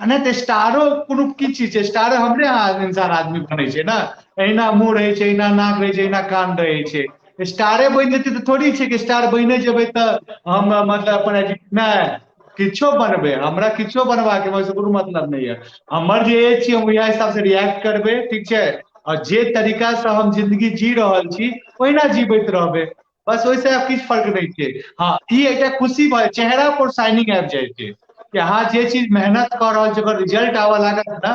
नहि तऽ स्टारो कोनो की चीज छै, स्टार हमरे अहाँ इंसान आदमी बनै छै ने, एहिना मुँह रहै छै, एहिना नाक रहै छै, एहिना कान रहै छै। स्टारे बनि जेतै तऽ थोड़ी छै कि स्टार बने जेबै तऽ हम मतलब अपन नहि किछो बनबै, हमरा किछो बनबाक ओहिसँ कोनो मतलब नहि यऽ। हमर जे एज छी हम ओहि हिसाब से रिएक्ट करबै, ठीक छै? और जे तरीका से हम जिंदगी जी रहल छी ओहिना जीबैत रहबै, बस ओहिसँ आब किछु फर्क नहि छै। हाँ, ई एकटा खुशी भऽ चेहरा पर शाइनिंग आबि जाइ छै कि अहाँ जे चीज मेहनत कऽ रहल छी ओकर रिजल्ट आबऽ लागत ने,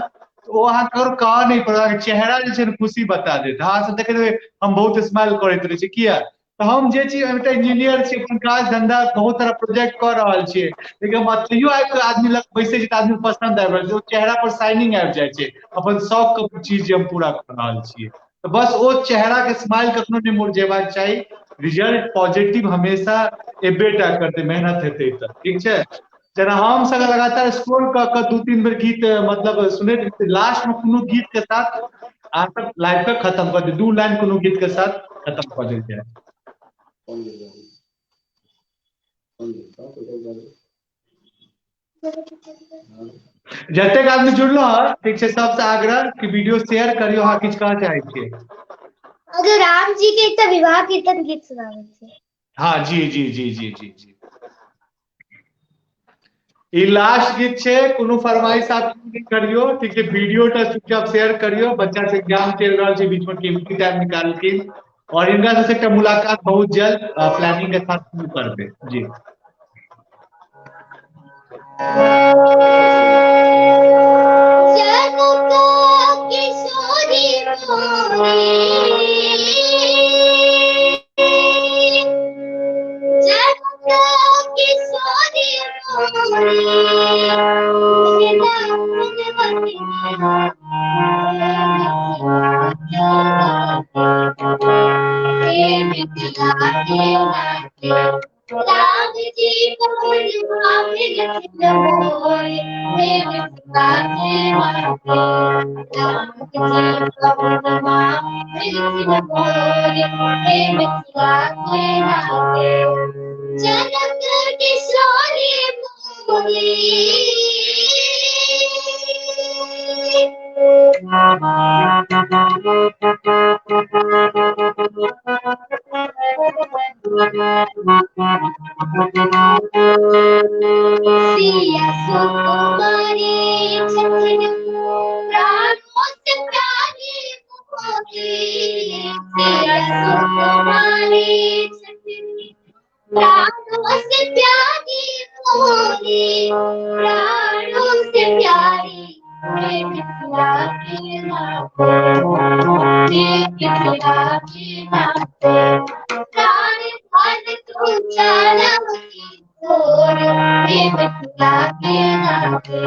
ओ अहाँ ककरो कहऽ नहि पड़त, अहाँके चेहरा जे छै ने खुशी बता देत। अहाँ सब देखैत हेबै हम बहुत स्माइल करैत रहै छी, किया? तऽ हम जे छी एकटा इंजीनियर छी, अपन काज धंधा बहुत सारा प्रोजेक्ट कऽ रहल छियै, लेकिन हम तैयो आबि कऽ आदमी लग बैसै छी तऽ आदमी पसन्द आबि रहल छै, ओ चेहरा पर शाइनिंग आबि जाइ छै अपन शौक के चीज जे हम पूरा कऽ रहल छियै। तऽ बस ओ चेहरा के स्माइल कखनो नहि मुरझेबाक चाही। रिजल्ट पॉजिटिव हमेशा एबे टा करतै, मेहनत हेतै तऽ, ठीक छै? जेना हम सब लगातार स्क्रॉल कऽ कऽ 2-3 बेर गीत मतलब सुनैत, लास्ट में कोनो गीत के साथ अहाँ सब लाइव के खत्म कऽ दियौ, 2 लाइन कोनो गीत के साथ खत्म कऽ देल जाय। जतेक आदमी जुड़लो हँ, ठीक छै, सबसे आग्रह कि वीडियो शेयर करियो। अहाँ किछु कहऽ चाहै छियै? अगर राम जी के एकटा विवाह कीर्तन गीत सुनाबै छी। हाँ जी जी जी जी जी जी, ई लास्ट गीत छै, कोनो फरमाइश आप नहि करियो, ठीक छै? वीडियो टा चुपचाप शेयर करियो। बच्चा से एग्जाम चलि रहल छै, बीच में कीमती टाइम निकालखिन, और हिनका से एकटा मुलाकात बहुत जल्द प्लानिंग के साथ शुरू करबै। जी। जनक किशोरी मोरी, जनक किशोरी मोरी, मिथिला के नाते राम जी पहुनमा भेलथिन मोर, हे मिथिला के नाते। राम जी पहुनमा भेलथिन मोर, हे मिथिला के नाते। जनक किशोरी मोरी, सिया सुकुमारी छथिन प्राणों से प्यारी मोरी, सिया सुकुमारी छथिन प्राणों से प्यारी मोरी, प्राणों से प्यारी, हे मिथिला के नाते, हे मिथिला के नाते। प्राण धन तू चालव किशोर, हे मिथिला के नाते।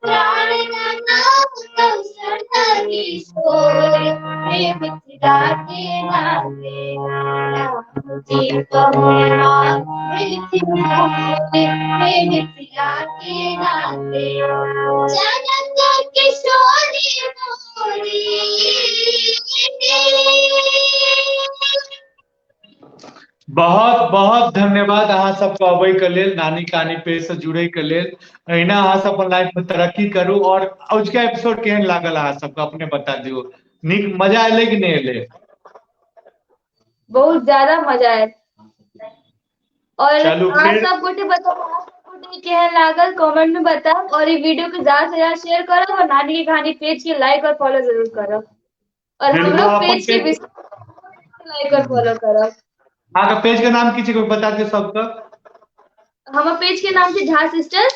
प्राण नाम कौशल किशोर, हे मिथिला के नाते। राम जी पहुनमा भेलथिन मोर, हे मिथिला के नाते। जनक किशोरी मोरी। बहुत बहुत धन्यवाद अहाँ सबके अबै के लेल, नानी कहानी पेज से जुड़े के लेल। अहिना अहाँ सब अपन लाइफ में तरक्की करू। और अजुका एपिसोड केहन लागल अहाँ सबके अपने बता दियौ, नीक मजा एलै कि नहि एलै? बहुत ज्यादा मजा आयल। और चलू अहाँ फेर सब गोटे बताउ, अहाँ सब गोटे केहन लागल कमेंट में बताउ, और ई वीडियो के ज्यादा से ज्यादा शेयर करब, और नानी की कहानी पेज के लाइक और फॉलो जरूर करब, और बिल्कुल हमरो अपन पेज के पेज, लाइक और फॉलो करब। अहाँके पेज के नाम की छै बता दियौ सबके। हमर पेज के नाम छै झा सिस्टर्स,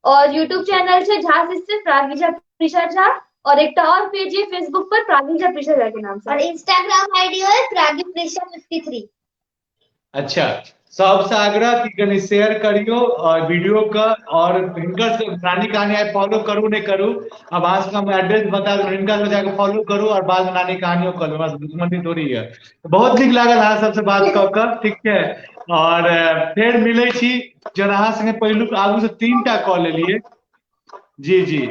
और यूट्यूब चैनल छै झा सिस्टर प्रागी झा प्रीशा झा, और एकटा और पेज है फेसबुक पर प्रागी झा प्रीशा झा के नाम से, और इंस्टाग्राम आईडी है प्रागी प्रीशा 53। अच्छा, सबसे आग्रह कि कनि शेयर करियो और वीडियो का, और हिनकर से नानी कहानी आइ फॉलो करू नहीं करू, अब अहाँ सबके हम एड्रेस बता देलहुँ, हिनका से जाके फॉलो करू और बाद में नानी कहानियों करू, हमरा से दुश्मनी थोड़ी है। बहुत नीक लागल अहाँ सबसे बात कऽ कऽ, ठीक छै। और फेर मिलै छी, जहन अहाँ संगे पहिलुक आगू से 3 टा कऽ लेलियै। जी जी।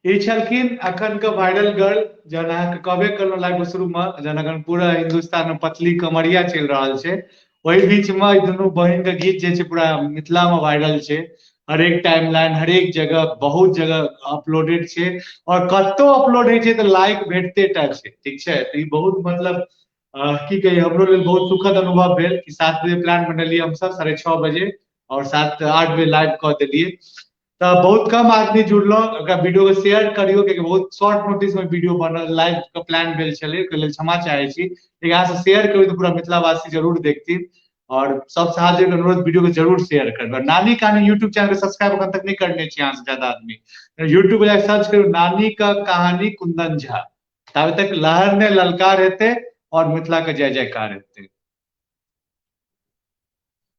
ई छलखिन अखन के वायरल गर्ल, जहन अहाँके कहबे करलहुँ लाइव शुरू में, जहन अखन पूरा हिंदुस्तान में पतली कमरिया चलि रहल छै, ओहि बीच में ई दुनू बहिन के गीत जे छै पूरा मिथिला में वायरल छै। हरेक टाइमलाइन, हरेक जगह, बहुत जगह अपलोडेड छै, और कतौ अपलोड होइ छै तऽ लाइक भेटते टा छै, ठीक छै। तऽ ई बहुत मतलब की कही, हमरो लेल बहुत सुखद अनुभव भेल कि 7 बजे प्लान बनेलियै हमसब, 6:30 बजे, और 7-8 बजे लाइव कऽ देलियै। तऽ बहुत कम आदमी जुड़लहुँ। ओकरा वीडियो के शेयर करियौ, कियाकि बहुत शॉर्ट नोटिस में वीडियो बनल, लाइव के प्लान भेल छलै, ओहिके लेल क्षमा चाहै छी। लेकिन अहाँ सब शेयर करू तऽ पूरा मिथिलावासी जरूर देखथिन, और सबसे हाथ जोड़ि कऽ अनुरोध, वीडियो के जरूर शेयर करबै। और नानी कहानी यूट्यूब चैनल के सब्सक्राइब अखन तक नहि करने छी अहाँ सब ज्यादा आदमी, यूट्यूब पर जाके सर्च करू नानी का कहानी कुंदन झा, ताबे तक लहर ने ललकार हेतै और मिथिला के जय जयकार हेतै।